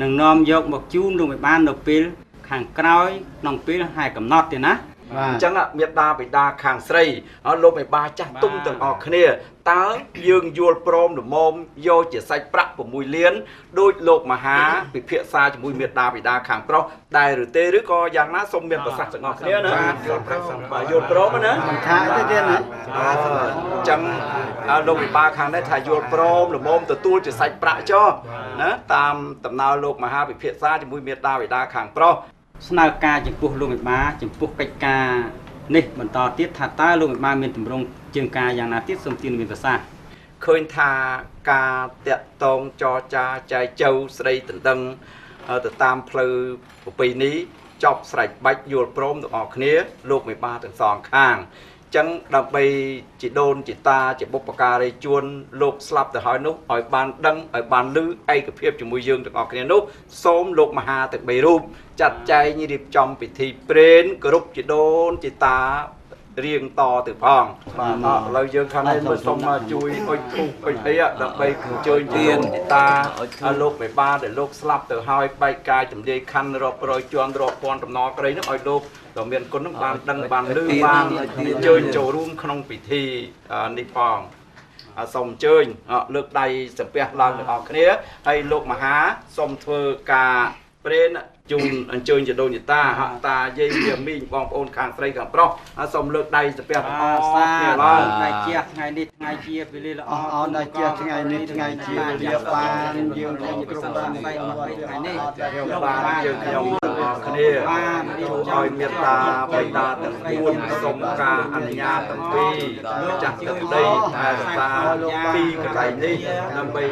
នឹងនាំយកមកជូនលោកមេបាននៅពេលខាងក្រោយក្នុងពេលហែកំណត់ទេណាអញ្ចឹងមេដាបិតាខាងស្រីលោកមេបាចាស់ទុំទាំងអស់គ្នាតើយើងយល់ព្រមល្មមយកជាសាច់ប្រាក់6លានដោយលោកមហាពិភាក្សាជាមួយមេដាបិតាខាងប្រុសដែរឬទេឬក៏យ៉ាងណាសូមមានប្រសាសន៍ទាំងអស់គ្នាណាយល់ព្រមបាទយល់ព្រមណាមិនថាទេទៀតណាអញ្ចឹងលោកមេបាខាងនេះថាយល់ព្រមល្មមទទួលជាសាច់ប្រាក់ចុះណាតាមដំណើរលោកមហាពិភាក្សាជាមួយមេដាបិតាខាងប្រុសស្នើការចំពោះលោកមេបាចំពោះកិច្ចការនេះបន្តទៀតថាតើលោកមេបាមានទម្រង់ជើងការយ៉ាងណាទៀតសូមទានមានប្រសាសន៍ឃើញថាការតាក់តងចរចាចែកចៅស្រីតណ្ដឹងទៅតាមផ្លូវប្រពៃណីចប់ស្រេចបាច់យល់ព្រមទាំងអស់គ្នាលោកមេបាទាំងសងខាងចឹងដើម្បីជីដូនជីតាជាបុព្វការីជួនលោកស្លាប់ទៅហើយនោះឲ្យបានដឹងឲ្យបានឮឯកភាពជាមួយយើងទាំងអស់គ្នានោះសូមលោកមហាទាំង3រូបចាត់ចែងរៀបចំពិធីព្រេនគោរពជីដូនជីតារៀងតទៅផងបាទឥឡូវយើងខាងនេះមើលសូមជួយអុជធូបអុជអីដើម្បីអញ្ជើញជីដូនជីតាលោកមេបាដែលលោកស្លាប់ទៅហើយបែកកាយទម្លាយខណ្ឌរាប់រយជាន់រាប់ពាន់តំណក្រីនោះឲ្យលោកដ៏មានគុណនឹងបានដឹងបានឮបានអញ្ជើញចូលរួមក្នុងពិធីនេះផង សូមអញ្ជើញលើកដៃសំពះឡើងទាំងអស់គ្នាហើយលោកមហាសូមធ្វើការព្រេនជូនអញ្ជើញជាដូនជាតាហតាយាយយាមីងបងប្អូនខាងស្រីខាងប្រុសសូមលើកដៃសំពះទាំងអស់គ្នាឡើងថ្ងៃជាថ្ងៃនេះថ្ងៃជាវេលាល្អអរដល់ជាថ្ងៃនេះថ្ងៃជាវេលាបានយើងគ្រប់បានថ្ងៃនេះខ្ញុំបានយើងខ្ញុំទាំងអស់គ្នាជួយឲ្យមេត្តាបិតាទាំង4សូមការអនុញ្ញាតទាំងពីរម្ចាស់ទឹកដីថែរក្សាទីកន្លែងនេះដើម្បី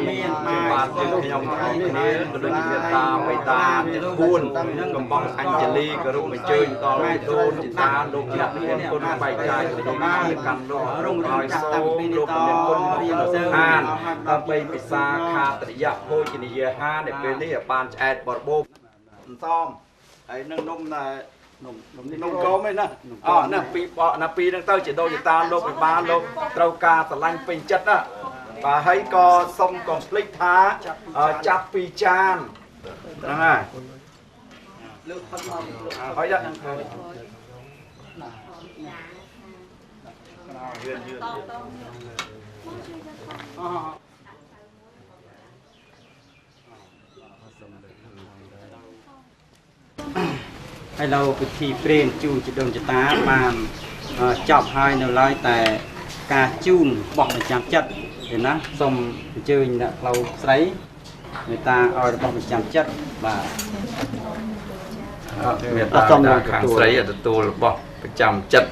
បានយើងខ្ញុំទាំងអស់គ្នាក៏ដូចជាមេត្តាបិតាទាំង4កំបងអញ្ជលីគោរពអញ្ជើញដល់ដូនជីតាលោកអ្នកមានគុណបែកចាយទៅកាន់លោករងឲ្យសូមលោកមានគុណអានដើម្បីពិសាខាតរិយភោជនីយហានៅពេលនេះបានឆ្អែតបរបោអន្សមហើយនឹងនំណែនំកុំឯណាអណាពីបកណាពីនឹងទៅជាដូនជីតាលោកពិបាលលោកត្រូវការស្រឡាញ់ពេញចិត្តណាបាទហើយក៏សុំកុំភ្លេចថាចាប់ពីចានហ្នឹងហើយលើកផុតមកហើយហើយនៅពិធីព្រេនជូនជីដូនជីតាបានចប់ហើយនៅឡើយតែការជូនបោះបញ្ចាំចិត្តទេណាសូមអញ្ជើញអ្នកផ្លូវស្រីមេត្តាឲ្យរបស់បញ្ចាំចិត្តបាទមេត្តាខាងស្រីទទួលរបស់ប្រចាំចិត្ត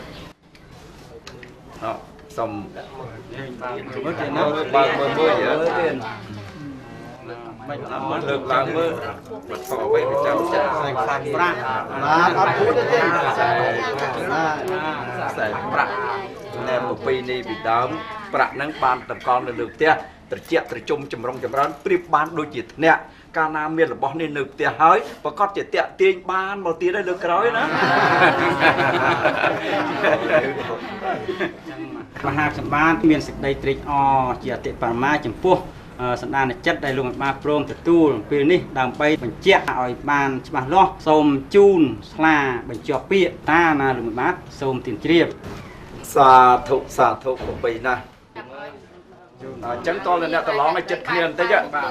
សូមមើលទេណាបើកមើលមើលទៀតមិនលើកឡើងមើលវត្ថុអ្វីប្រចាំចិត្តខ្សែប្រាក់បាទអត់พูดទេខ្សែប្រាក់ណែប្រពៃណីពីដើមប្រាក់ហ្នឹងបានតម្កល់នៅលើផ្ទះត្រជាក់ត្រជុំចម្រុងចម្រើនប្រៀបបានដូចជាធ្នាក់កាលណាមានរបស់នេះនៅផ្ទះហើយប្រកាសជាតាក់ទាញបានមកទៀតហើយលើក្រោយណាមហាសម្បានមានសេចក្តីត្រេកអរជាអតិបរមាចំពោះសន្តានចិត្តដែលលោកបានព្រមទទួលពេលនេះដើម្បីបញ្ជាក់ឲ្យបានច្បាស់លាស់សូមជូនស្លាបញ្ចប់ពាក្យតាណាលោកបាទសូមទានជ្រាបសាធុសាធុប្រពៃណាស់អញ្ចឹងតលអ្នកប្រឡងឲ្យចិត្តគ្នាបន្តិចបាទ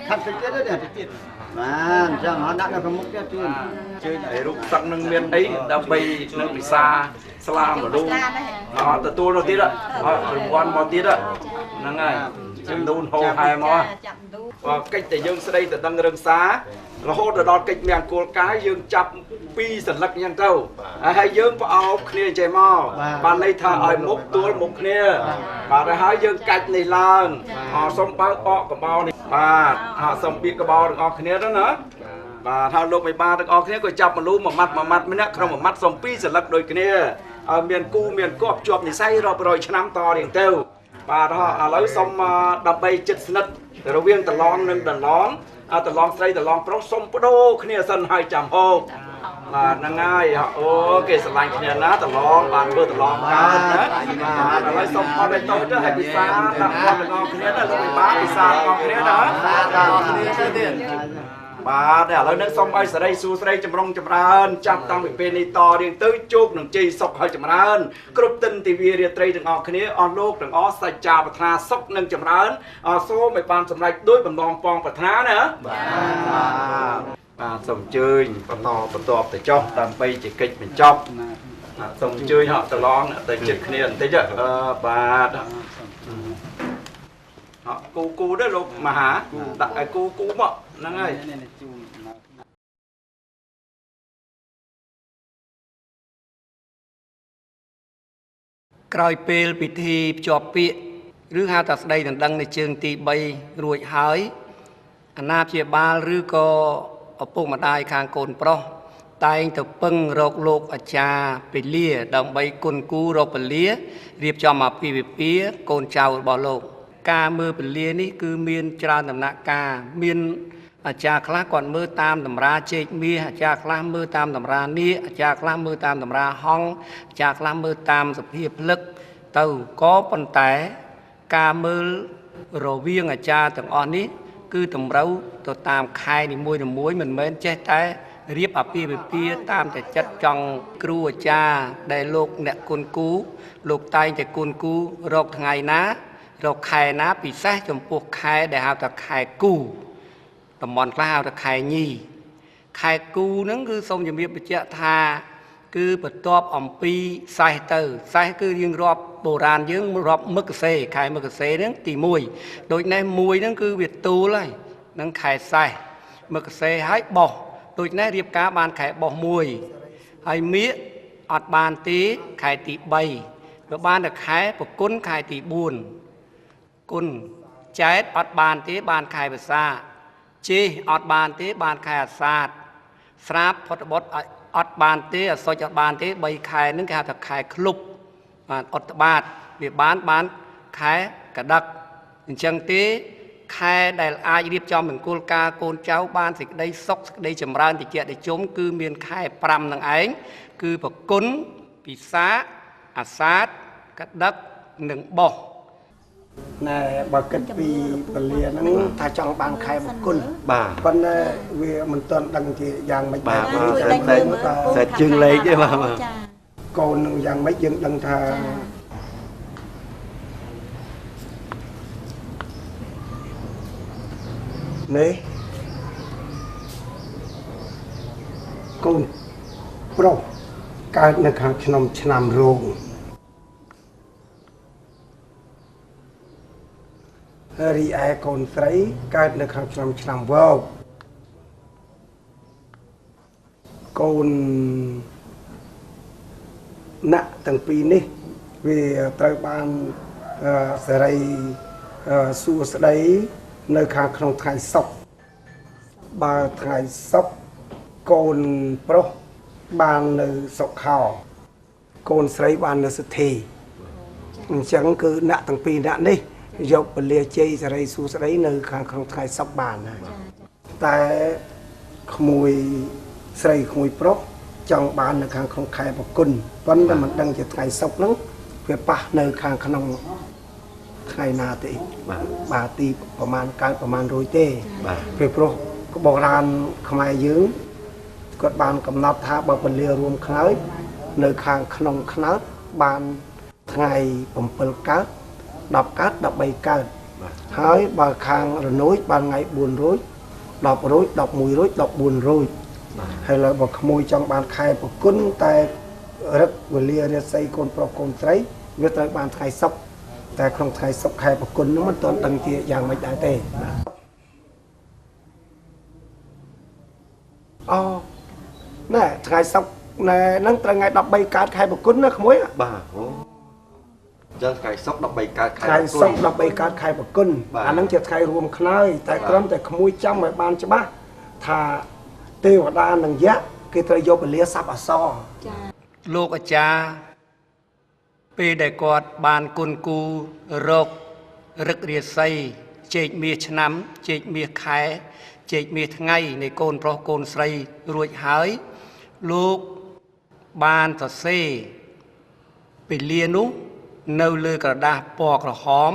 ខាត់តិចទៀតទេបាទអញ្ចឹងអត់ដាក់នៅខាងមុខទៀតជឿន ជឿនឲ្យរូបសឹកនឹងមានអីដើម្បីនឹងពិសាស្លាមនុស្សអត់ទទួលនោះទៀតអត់រង្វាន់មកទៀតហ្នឹងហើយចំនួនហោហែមកកិច្ចតែយើងស្ដីទៅដឹងរឿងសាររហូតដល់កិច្ចមង្គលកាយយើងចាប់ពីរសន្លឹកអញ្ចឹងទៅហើយយើងផ្អោបគ្នាចេះមកបានន័យថាឲ្យមុខទួលមុខគ្នាបាទហើយយើងកាច់នេះឡើងអសុំបើកអកកបោនេះបាទអសុំបៀកកបោទាំងអស់គ្នាទៅណាបាទហើយលោកមេបាទាំងអស់គ្នាក៏ចាប់មនុស្សមួយម៉ាត់មួយម៉ាត់ម្នាក់ក្នុងមួយម៉ាត់សុំពីរសន្លឹកដូចគ្នាឲ្យមានគូមានគប់ជាប់និស័យរាប់រយឆ្នាំតរៀងទៅបាទឥឡូវសុំដើម្បីចិត្តស្និទ្ធរវាងតឡងនិងដឡងតឡងស្រីតឡងប្រុសសុំបដូរគ្នាសិនហើយចាំហូបបាទហ្នឹងហើយអូគេស្រឡាញ់គ្នាណាតឡងបានធ្វើតឡងកើតណាបាទឥឡូវសុំអត់ឲ្យតូចទៅឲ្យពិសាដាក់គាត់ទាំងអស់គ្នាណាលោកពិបាពិសាទាំងអស់គ្នាណាទាំងអស់គ្នាទៅទៀតបាទឥឡូវនេះសូមឲ្យសេរីសួស្រីចម្រុងចម្រើនចាប់តាំងពីពេលនេះតរៀងទៅជួបនឹងជ័យសុខហើយចម្រើនគ្រប់ទិនទិវារាត្រីទាំងអស់គ្នាអស់លោកទាំងអស់សច្ចាប្រាថ្នាសុខនិងចម្រើនសូមឲ្យបានសម្រេចដោយបំណងប៉ងប្រាថ្នាណាបាទបាទសូមអញ្ជើញបន្តបន្ទាប់ទៅចុះដើម្បីជាកិច្ចបញ្ចប់សូមអញ្ជើញហក់តឡងទៅចិត្តគ្នាបន្តិចបាទគូគូដែរលោកមហាដាក់ឲ្យគូគូមកហ្នឹងហើយក្រោយពេលពិធីភ្ជាប់ពាក្យឬហៅថាស្ដីដណ្ដឹងនៅជើងទី3រួចហើយអាណាព្យាបាលឬក៏ឪពុកម្ដាយខាងកូនប្រុសតែងទៅពឹងរកលោកអាចារ្យពលាដើម្បីគុណគូរកពលារៀបចំអាពាហ៍ពិពាហ៍កូនចៅរបស់លោកការមើលពលានេះគឺមានច្រើនដំណាក់កាលមានអាចារ្យខ្លះគាត់មើលតាមតម្រាជែកមាសអាចារ្យខ្លះមើលតាមតម្រានាគអាចារ្យខ្លះមើលតាមតម្រាហង្សអាចារ្យខ្លះមើលតាមសភាភ្លឹកទៅក៏ប៉ុន្តែការមើលរវាងអាចារ្យទាំងអស់នេះគឺតម្រូវទៅតាមខែនីមួយៗមិនមែនចេះតែ រៀបអាពាហ៍ពិពាហ៍តាមតែចិត្តចង់គ្រូអាចារ្យដែលលោកអ្នកគុណគូលោកតែងតែគុណគូរកថ្ងៃណារកខែណាពិសេសចំពោះខែដែលហៅថាខែគូតំបន់ខ្លះហៅថាខែញីខែគូហ្នឹងគឺសូមជំរាបបញ្ជាក់ថាគឺបន្ទាប់អំពីសេះទៅសេះគឺយើងរាប់បុរាណយើងរាប់មឹកសេខែមឹកសេហ្នឹងទី1ដូច្នេះមួយហ្នឹងគឺវាទូលហើយនឹងខែសេះមឹកសេហើយបោះដូច្នេះរៀបការបានខែបោះមួយហើយមៀកអត់បានទេខែទី3វាបានតែខែប្រគុណខែទី4គុណចែកអត់បានទេបានខែវស្សាជេអត់បានទេបានខែអាសាឍស្រាបផុតបុតអត់បានទេអសុចអត់បានទេ3ខែហ្នឹងគេហៅថាខែឃ្លុបបាទអត់បាតវាបានខែកដឹកអញ្ចឹងទេខែដែលអាចរៀបចំមង្គលការកូនចៅបានសេចក្តីសុខសេចក្តីចម្រើនតិចតិជុំគឺមានខែ5នឹងឯងគឺប្រគុណពិសាអាសាឍកដឹកនិងបោះណែបើគិតពីពលាហ្នឹងថាចង់បានខែប្រគុណបាទប៉ុន្តែវាមិនទាន់ដឹងជាយ៉ាងម៉េចបាទតែជើងលេខទេបាទកូននឹងយ៉ាងម៉េចយើងដឹងថានេះកូនប្រុសកើតនៅខាងឆ្នាំរោងរីឯកូនស្រីកើតនៅខាងឆ្នាំវោកកូនណាក់ទាំងពីរនេះវាត្រូវបានសេរីសួស្តីនៅខាងក្នុងថ្ងៃសុក្របើថ្ងៃសុក្រកូនប្រុសបាននៅសុខោកូនស្រីបាននៅសុធីអញ្ចឹងគឺណាក់ទាំងពីរណាក់នេះយកពលាជ័យសេរីសួស្តីនៅខាងក្នុងថ្ងៃសុក្របានហើយតែក្មួយស្រីក្មួយប្រុសចង់បាននៅខាងក្នុងខែប្រគុណប៉ុន្តែមិនដឹងជាថ្ងៃសុក្រហ្នឹងវាប៉ះនៅខាងក្នុងថ្ងៃណាទេបាទទីប្រមាណកើតប្រមាណរួចទេពីព្រោះបុរាណខ្មែរយើងគាត់បានកំណត់ថាបើពលារួមខ្នើយនៅខាងក្នុងខ្នើតបានថ្ងៃ7កើត10កើត13កើតហើយបើខាងរនួចបានថ្ងៃ4រោច10រោច11រោច14រោចហើយឡើយបើក្មួយចង់បានខែប្រគុណតែរឹកវេលារាសីកូនប្រុសកូនស្រីវាត្រូវបានថ្ងៃសុក្រតែក្នុងថ្ងៃសុក្រខែប្រគុណនោះមិនទាន់ដឹងជាយ៉ាងម៉េចដែរទេអូណែថ្ងៃសុក្រណែហ្នឹងត្រូវថ្ងៃ13កើតខែប្រគុណណាក្មួយបាទអូចឹងថ្ងៃសុក្រ13កើតខែថ្ងៃសុក្រ13កើតខែប្រគុណអាហ្នឹងជាថ្ងៃរួមខ្នើយតែគ្រាន់តែក្មួយចាំឲ្យបានច្បាស់ថាទេវតានិងយក្សគេត្រូវយកពលាស័ព្ទអសរចាលោកអាចារ្យពេលដែលគាត់បានគុណគូរករឹករាសីជែកមាសឆ្នាំជែកមាសខែជែកមាសថ្ងៃនៃកូនប្រុសកូនស្រីរួចហើយលោកបានសរសេរពលានោះនៅលើក្រដាសពណ៌ក្រហម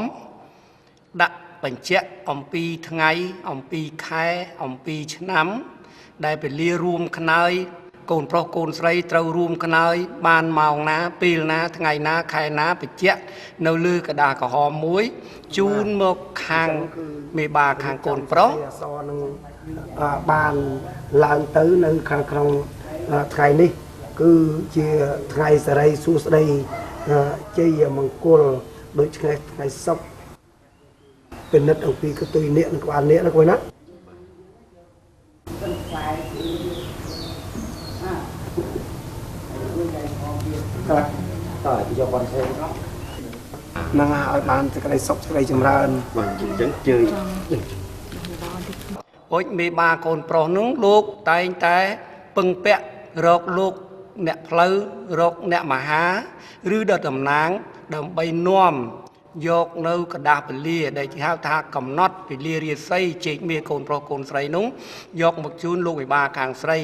ដាក់បញ្ជាក់អំពីថ្ងៃអំពីខែអំពីឆ្នាំដែលពលារួមខ្នើយកូនប្រុសកូនស្រីត្រូវរួមខ្នើយបានម៉ោងណាពេលណាថ្ងៃណាខែណាបញ្ជាក់នៅលើក្រដាសក្រហមមួយជូនមកខាងមេបាខាងកូនប្រុសអសរនឹងបានឡើងទៅនៅខាងក្នុងថ្ងៃនេះគឺជាថ្ងៃសេរីសួស្តីជ័យមង្គលដូច្នេះថ្ងៃសុក្រពិនិត្យអំពីកតុយនាគនិងក្បាលនាគណាគួយណាតើយកបានទេ នឹងឲ្យបានសេចក្តីសុខសេចក្តីចម្រើនបាទអញ្ចឹងជើញហុចមេបាកូនប្រុសនោះលោកតែងតែពឹងពាក់រកលោកអ្នកផ្លូវរកអ្នកមហាឬដល់តំណាងដើម្បីនាំយកនៅกระดาษពលាដែលគេហៅថាកំណត់ពលារាសីជែកមាសកូនប្រុសកូនស្រីនោះយកមកជូនលោកវិបាខាងស្រី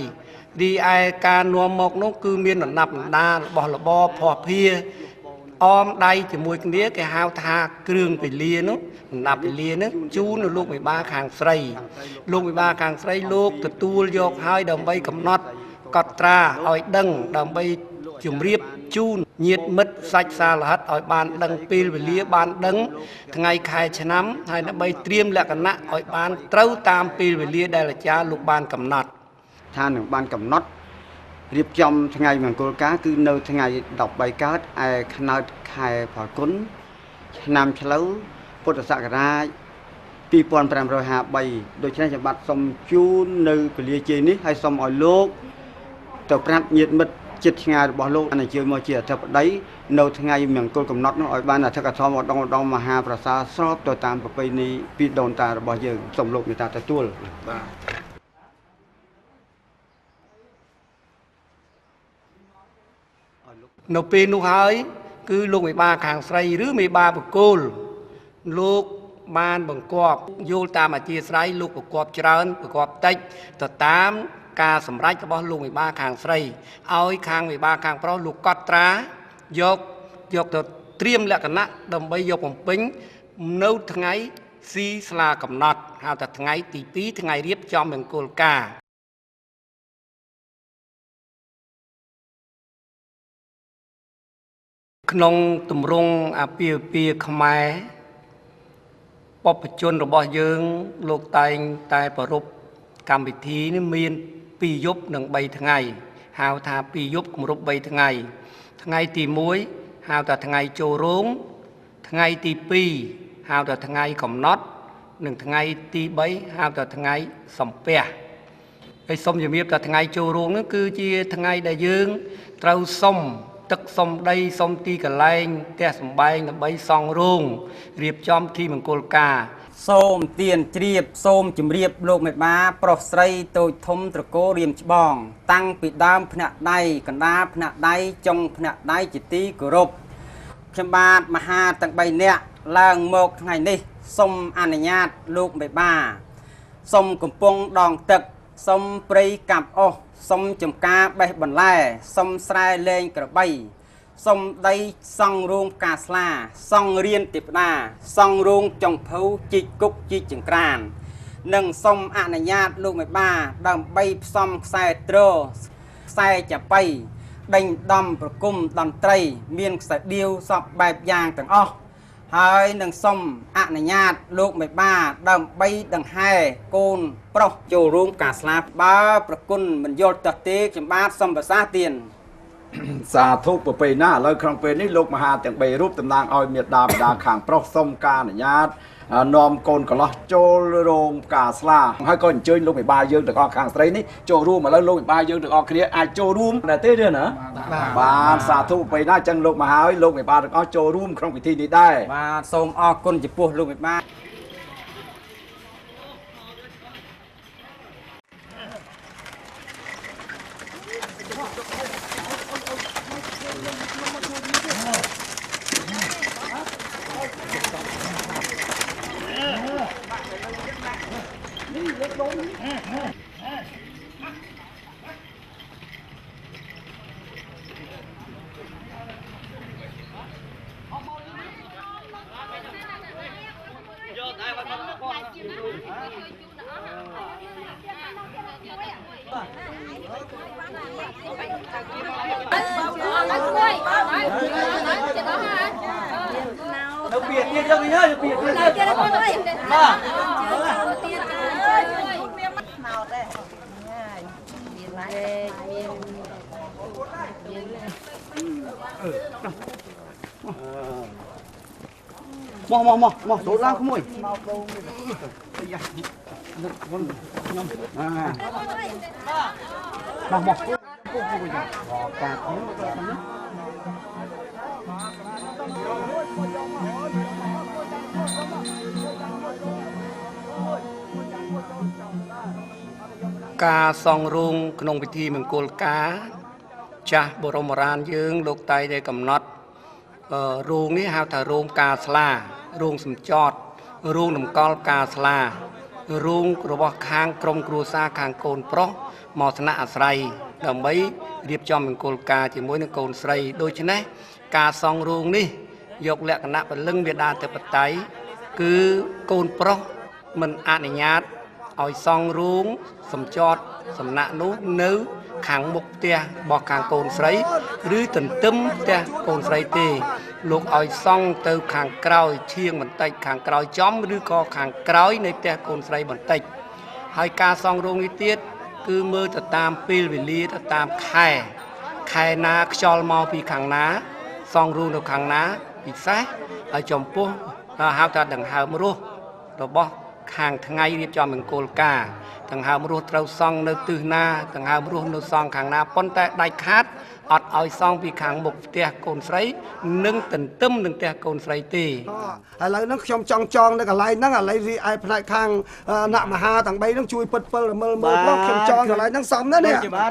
រីឯការនាំមកនោះគឺមានដំណាប់ដំដារបស់របរភ័ព្វភា អមដៃជាមួយគ្នាគេហៅថាគ្រឿងពលានោះបណ្ដាប់ពលានោះជូននៅលោកមេបាខាងស្រីលោកមេបាខាងស្រីលោកទទួលយកហើយដើម្បីកំណត់កត់ត្រាឲ្យដឹងដើម្បីជម្រាបជូនញាតិមិត្តសាច់សាលហិតឲ្យបានដឹងពេលវេលាបានដឹងថ្ងៃខែឆ្នាំហើយដើម្បីត្រៀមលក្ខណៈឲ្យបានត្រូវតាមពេលវេលាដែលអាចារ្យលោកបានកំណត់ថានឹងបានកំណត់រៀបចំថ្ងៃមង្គលការគឺនៅថ្ងៃ13កើតឯខ្នើតខែផលគុណឆ្នាំឆ្លូវពុទ្ធសករាជ2553ដូច្នេះខ្ញុំបាទសូមជូននៅពលាជ័យនេះហើយសូមឲ្យលោកទៅប្រាប់ញាតិមិត្តចិត្តឆ្ងាយរបស់លោកអញ្ជើញមកជាអធិបតីនៅថ្ងៃមង្គលកំណត់នោះឲ្យបានអធិកធម៌ឧត្តមមហាប្រសើរស្របទៅតាមប្រពៃណីពីដូនតារបស់យើងសូមលោកមេត្តាទទួលបាទនៅពេលនោះហើយគឺលោកមេបាខាងស្រីឬមេបាបកូលលោកបានបង្គាប់យល់តាមអធិស្ឋានលោកបង្គាប់ច្រើនបង្គាប់តិចទៅតាមការសម្រេចរបស់លោកមេបាខាងស្រីឲ្យខាងមេបាខាងប្រុសលោកកត់ត្រាយកទៅត្រៀមលក្ខណៈដើម្បីយកបំពេញនៅថ្ងៃស៊ីស្លាកំណត់ហៅថាថ្ងៃទី2ថ្ងៃរៀបចំមង្គលការក្នុងទម្រង់អាពាហ៍ពិពាហ៍ខ្មែរបព្វជនរបស់យើងលោកតែងតែប្រារព្ធកម្មវិធីនេះមាន2យប់និង3ថ្ងៃហៅថា2យប់គម្រប់3ថ្ងៃថ្ងៃទី1ហៅថាថ្ងៃចូលរោងថ្ងៃទី2ហៅថាថ្ងៃកំណត់និងថ្ងៃទី3ហៅថាថ្ងៃសំពះហើយសូមជំរាបថាថ្ងៃចូលរោងនោះគឺជាថ្ងៃដែលយើងត្រូវសុំទឹកសុំដីសុំទីកន្លែងផ្ទះសម្បែងដើម្បីសង់រោងរៀបចំពិធីមង្គលការសូមទានជ្រាបសូមជម្រាបលោកមេបាប្រុសស្រីតូចធំត្រកូលរៀមច្បងតាំងពីដើមភ្នាក់ដៃកណ្ដាលភ្នាក់ដៃចុងភ្នាក់ដៃជាទីគោរពខ្ញុំបាទមហាទាំង3នាក់ឡើងមកថ្ងៃនេះសូមអនុញ្ញាតលោកមេបាសូមកំពង់ដងទឹកសូមព្រៃកាប់អស់សូមចំការបេះបន្លែសូមស្រែលែងក្របីសូមដីសង់រោងផ្កាស្លាសង់រៀនទេពតាសង់រោងចុងភៅជីកគុកជីកចង្ក្រាននិងសូមអនុញ្ញាតលោកមេបាដើម្បីផ្សំខ្សែទ្រខ្សែចាប៉ីដេញដំប្រគំតន្ត្រីមានខ្សែឌៀវសពបែបយ៉ាងទាំងអស់ហើយនឹងសូមអនុញ្ញាតលោកមេបាដើម្បីដង្ហែកូនប្រុសចូលរួមការស្លាប់បើប្រគុណមិនយល់តទេខ្ញុំបាទសូមប្រសាសន៍ទានសាធុប្រពៃណាឥឡូវក្នុងពេលនេះលោកមហាទាំង3រូបតំណាងឲ្យមេដាបដាខាងប្រុសសូមការអនុញ្ញាតនាំកូនកន្លោះចូលរោងផ្កាស្លាហើយក៏អញ្ជើញលោកមេបាយើងទាំងអស់ខាងស្រីនេះចូលរួមឥឡូវលោកមេបាយើងទាំងអស់គ្នាអាចចូលរួមដែរទេណាបាទសាធុប្រពៃណាអញ្ចឹងលោកមកហើយលោកមេបាទាំងអស់ចូលរួមក្នុងពិធីនេះដែរបាទសូមអរគុណចំពោះលោកមេបា មកចូលឡើងក្មួយមកដូងខ្ញុំមកកាការសង់រោងក្នុងពិធីមង្គលការចាស់បរមរានយើងលោកតែងតែកំណត់រោងនេះហៅថារោងកាស្លារោងសំចតរោងតម្កល់កាស្លារោងរបស់ខាងក្រុមគ្រួសារខាងកូនប្រុសមកថ្នាក់អាស្រ័យដើម្បី រៀបចំមង្គលការជាមួយនឹងកូនស្រីដូច្នេះការសង់រោងនេះយកលក្ខណៈពលឹងមេដាធិបតេយ្យគឺកូនប្រុសមិនអនុញ្ញាតឲ្យសង់រោងសំចតសំណាក់នោះនៅខាងមុខផ្ទះរបស់ខាងកូនស្រីឬទន្ទឹមផ្ទះកូនស្រីទេលោកឲ្យសង់ទៅខាងក្រោយឈៀងបន្តិចខាងក្រោយចំឬក៏ខាងក្រោយនៃផ្ទះកូនស្រីបន្តិចហើយការសង់រោងនេះទៀតគឺមើលទៅតាមពេលវេលាទៅតាមខែខែណាខ្យល់មកពីខាងណាសង់រោងនៅខាងណាពិសេសហើយចំពោះហៅថាដង្ហើមរស់របស់ខាងថ្ងៃរៀបចំមង្គលការដង្ហើមរស់ត្រូវសង់នៅទិសណាដង្ហើមរស់នៅសង់ខាងណាប៉ុន្តែដាច់ខាតអត់ឲ្យសង់ពីខាងមុខផ្ទះកូនស្រីនិងទន្ទឹមនឹងផ្ទះកូនស្រីទេឥឡូវហ្នឹងខ្ញុំចង់ចងនៅកន្លែងហ្នឹងឥឡូវរីឯផ្នែកខាងអ្នកមហាទាំង3ហ្នឹងជួយពិតពិលមើលមើលផងខ្ញុំចងកន្លែងហ្នឹងសមណាស់នេះបាទ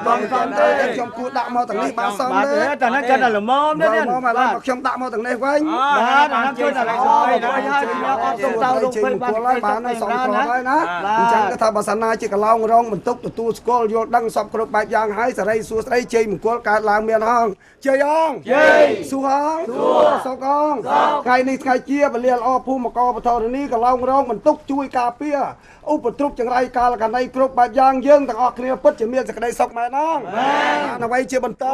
បងសមទេខ្ញុំគួរដាក់មកទាំងនេះបាទសមទេតែហ្នឹងកាន់តែល្មមទេនេះល្មមឥឡូវខ្ញុំដាក់មកទាំងនេះវិញបាទអាហ្នឹងជួយតែឡយហើយខ្ញុំអត់សុំតៅរងពេលបានបានហើយសមគ្រាប់ហើយណាអញ្ចឹងគាត់ថាបើសិនណាជាកឡោងរងបន្ទុកទទួលស្គាល់យល់ដឹងសពគ្រប់បែបយ៉ាងហើយសេរីសួស្តីជ័យមង្គលកើតឡើងមានហងជ័យអងជ័យសួហងសួសុខអងថ្ងៃនេះថ្ងៃជាពលាល្អភូមិកបធរនីកឡោងរងបន្ទុកជួយការពារឧបទ្រពចង្រៃកាលកណីគ្រប់បែបយ៉ាងយើងទាំងអស់គ្នាពិតជាមានសេចក្តីសុខមែនអងមែនអ្វីជាបន្ត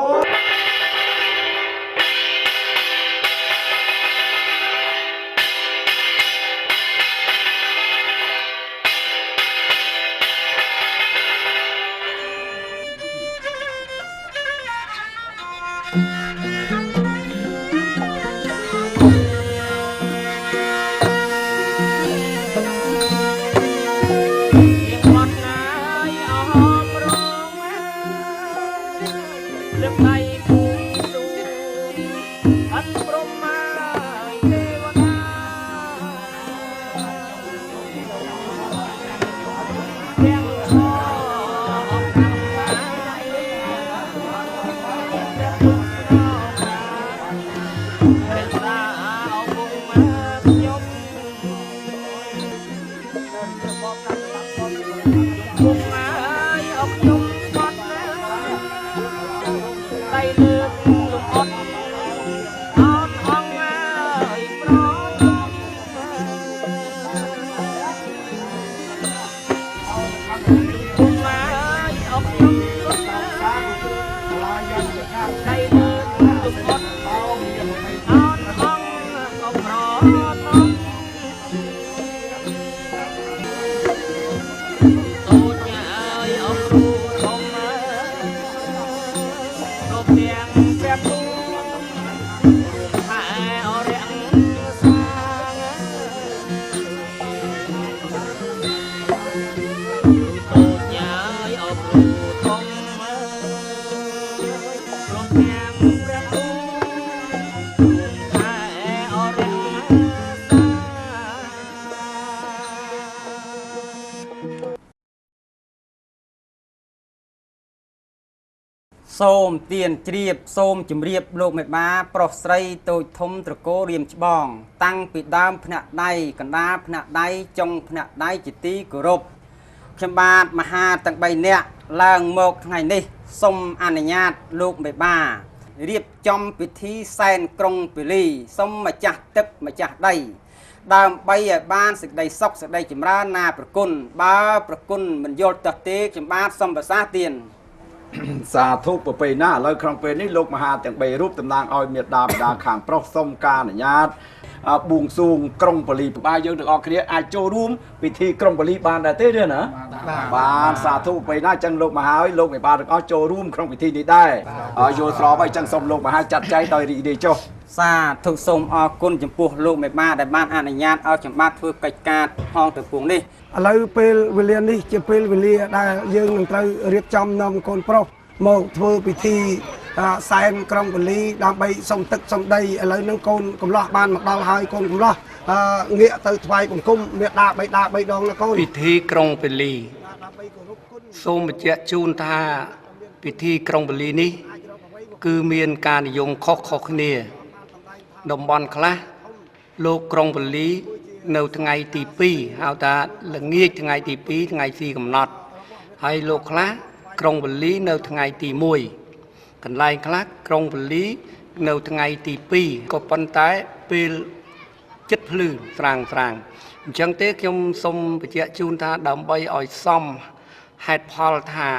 សូមទានជ្រាបសូមជម្រាបលោកមេបាប្រុសស្រីតូចធំត្រកូលរៀមច្បងតាំងពីដើមភ្នាក់ដៃកណ្ដាលភ្នាក់ដៃចុងភ្នាក់ដៃជាទីគោរពខ្ញុំបាទមហាទាំង3នាក់ឡើងមកថ្ងៃនេះសូមអនុញ្ញាតលោកមេបារៀបចំពិធីសែនក្រុងពលីសូមម្ចាស់ទឹកម្ចាស់ដីដើម្បីឲ្យបានសេចក្តីសុខសេចក្តីចម្រើនណាប្រគុណបើប្រគុណមិនយល់តោះទេខ្ញុំបាទសូមប្រសាសន៍ទាន សាធុប្រពៃណាឥឡូវក្នុងពេលនេះលោកមហាទាំង3រូបតំណាងឲ្យមេដាបដាខាងប្រុសសូមការអនុញ្ញាតបួងសួងក្រុងពលីបើយើងទាំងអស់គ្នាអាចចូលរួមពិធីក្រុងពលីបានដែរទេណាបានសាធុប្រពៃណាអញ្ចឹងលោកមហាឲ្យលោកមេបាទាំងអស់ចូលរួមក្នុងពិធីនេះដែរយល់ស្របហើយអញ្ចឹងសូមលោកមហាចាត់ចែងដោយរីករាយចុះសាធុសូមអរគុណចំពោះលោកមេបាដែលបានអនុញ្ញាតឲ្យខ្ញុំបាទធ្វើកិច្ចការផងទៅពួងនេះ ឥឡូវពេលវេលានេះជាពេលវេលាដែលយើងនឹងត្រូវរៀបចំនាំកូនប្រុសមកធ្វើពិធីសែនក្រុងពលីដើម្បីសុំទឹកសុំដីឥឡូវនឹងកូនកំឡោះបានមកដល់ហើយកូនកំឡោះងាកទៅថ្វាយបង្គំមេដាបៃតា3ដងណាកូន ពិធីក្រុងពលីសូមបញ្ជាក់ជូនថាពិធីក្រុងពលីនេះគឺមានការនិយមខុសៗគ្នាតំបន់ខ្លះលោកក្រុងពលីនៅថ្ងៃទី2ហៅថាល្ងាចថ្ងៃទី2ថ្ងៃស៊ីកំណត់ហើយលោកខ្លះ ក្រុងវលីនៅថ្ងៃទី1កន្លែងខ្លះក្រុងវលីនៅថ្ងៃទី2ក៏ប៉ុន្តែពេលចិត្តភ្លឺស្រាងស្រាងអញ្ចឹងទេខ្ញុំសូមបញ្ជាក់ជូនថាដើម្បីឲ្យសមហេតុផលថា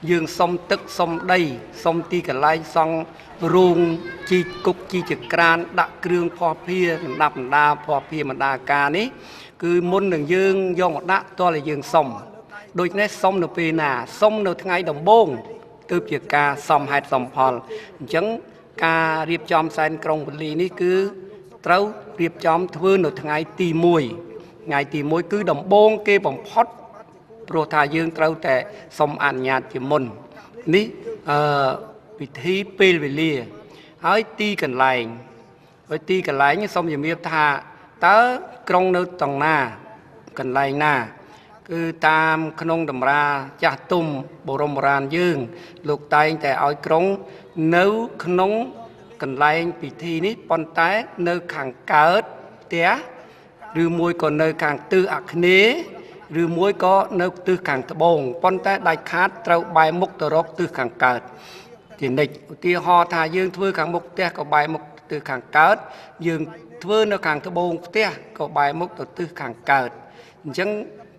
យើងសុំទឹកសុំដីសុំទីកន្លែងសង់រោងជីគុកជីចក្រានដាក់គ្រឿងភស្តុភារលំដាប់បណ្ដាភស្តុភារបណ្ដាការនេះគឺមុននឹងយើងយកមកដាក់តើយើងសុំដូច្នេះសុំនៅពេលណាសុំនៅថ្ងៃដំបូងទើបជាការសមហេតុសមផលអញ្ចឹងការរៀបចំសែនក្រុងវលីនេះគឺត្រូវរៀបចំធ្វើនៅថ្ងៃទី1ថ្ងៃទី1គឺដំបូងគេបំផុតព្រោះថាយើងត្រូវតែសុំអនុញ្ញាតជាមុននេះពិធីពេលវេលាហើយទីកន្លែងហើយទីកន្លែងសូមជំរាបថាតើក្រុងនៅត្រង់ណាកន្លែងណាគឺតាមក្នុងតម្រាចាស់ទុំបរមបុរាណយើងលោកតែងតែឲ្យក្រុងនៅក្នុងកន្លែងពិធីនេះប៉ុន្តែនៅខាងកើតផ្ទះឬមួយក៏នៅខាងទិសអាគ្នេយ៍ឬមួយក៏នៅទិសខាងត្បូងប៉ុន្តែដាច់ខាតត្រូវបែរមុខទៅរកទិសខាងកើតជានិច្ចឧទាហរណ៍ថាយើងធ្វើខាងមុខផ្ទះក៏បែរមុខទិសខាងកើតយើងធ្វើនៅខាងត្បូងផ្ទះក៏បែរមុខទៅទិសខាងកើតអញ្ចឹង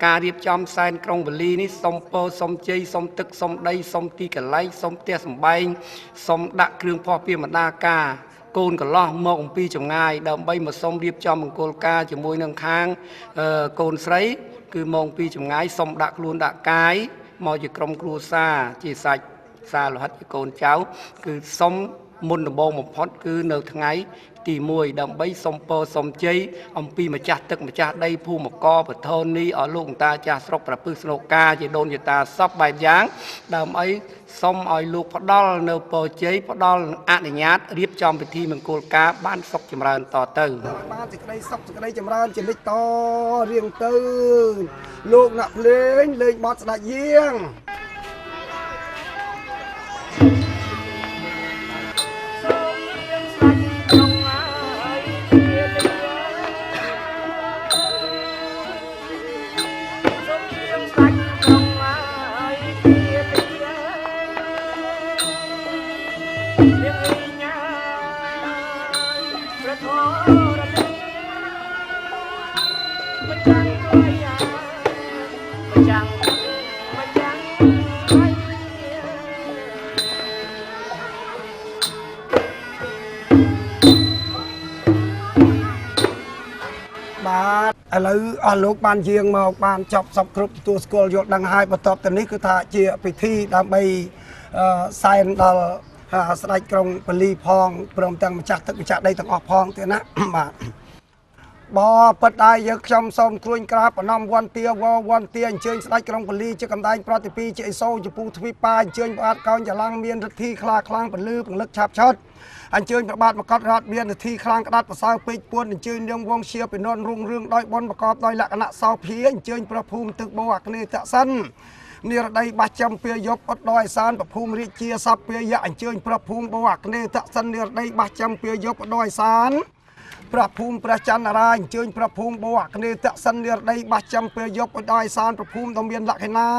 ការរៀបចំសែនក្រុងវលីនេះសុំពរសុំជ័យសុំទឹកសុំដីសុំទីកន្លែងសុំផ្ទះសម្បែងសុំដាក់គ្រឿងភស្តុភារបណ្ដាការកូនកន្លោះមកអំពីចម្ងាយដើម្បីមកសុំរៀបចំមង្គលការជាមួយនឹងខាងកូនស្រីគឺមកពីចម្ងាយសុំដាក់ខ្លួនដាក់កាយមកជាក្រុមគ្រួសារជាសាច់សាលោហិតជាកូនចៅគឺសុំមុនដំបូងបំផុតគឺនៅថ្ងៃទី1ដើម្បីសុំពរសុំជ័យអំពីម្ចាស់ទឹកម្ចាស់ដីភូមិកបធននេះឲ្យលោកតាចាស់ស្រុកប្រពឹសស្លូកាជាដូនជាតាសពបែបយ៉ាងដើម្បីសុំឲ្យលោកផ្ដល់នៅពរជ័យផ្ដល់អនុញ្ញាតរៀបចំពិធីមង្គលការបានសុខចម្រើនតទៅបានសេចក្តីសុខសេចក្តីចម្រើនជានិច្ចតរៀងទៅលោកអ្នកភ្លេងលេងបទស្ដេចយាងបាទឥឡូវអស់លោកបានយាងមកបានចប់សពគ្រប់ទទួលស្គាល់យល់ដឹងហើយបន្ទាប់ទៅនេះគឺថាជាពិធីដើម្បីសែនដល់ស្ដេចក្រុងពលីផងព្រមទាំងម្ចាស់ទឹកម្ចាស់ដីទាំងអស់ផងទៀតណាបាទបពិតដែរយើងខ្ញុំសូមគ្រួញក្រាបប្រណម្យវន្តាវវន្តាអញ្ជើញស្ដេចក្រុងពលីជាកំដែងប្រតិពីជាអិសូជាពូទ្វីបាអញ្ជើញព្រះបាទកោនចលាំងមានឫទ្ធីខ្លាខ្លាំងពលឺពង្លឹកឆាប់ឆុតអញ្ជើញព្រះបាទមកុដរដ្ឋមានឫទ្ធីខ្លាំងក្តាត់ប្រសើរពេកពួនអញ្ជើញនាងវងជាពិននរុងរឿងដោយបុណ្យប្រកបដោយលក្ខណៈសោភាអញ្ជើញព្រះភូមិទឹកបោអាគ្នេយ៍តសិននិរដីបាសចំពាយប់អត់ដោយសានប្រភូមិរាជាសពពាយៈអញ្ជើញព្រះភូមិបោអាគ្នេយ៍តសិននិរដីបាសចំពាយប់អត់ដោយសានព្រះភូមិព្រះចន្ទរាអញ្ជើញព្រះភូមិបោអាគ្នេយ៍តសិននិរដីបាសចំពាយប់អត់ដោយសានប្រភូមិដ៏មានលក្ខណៈ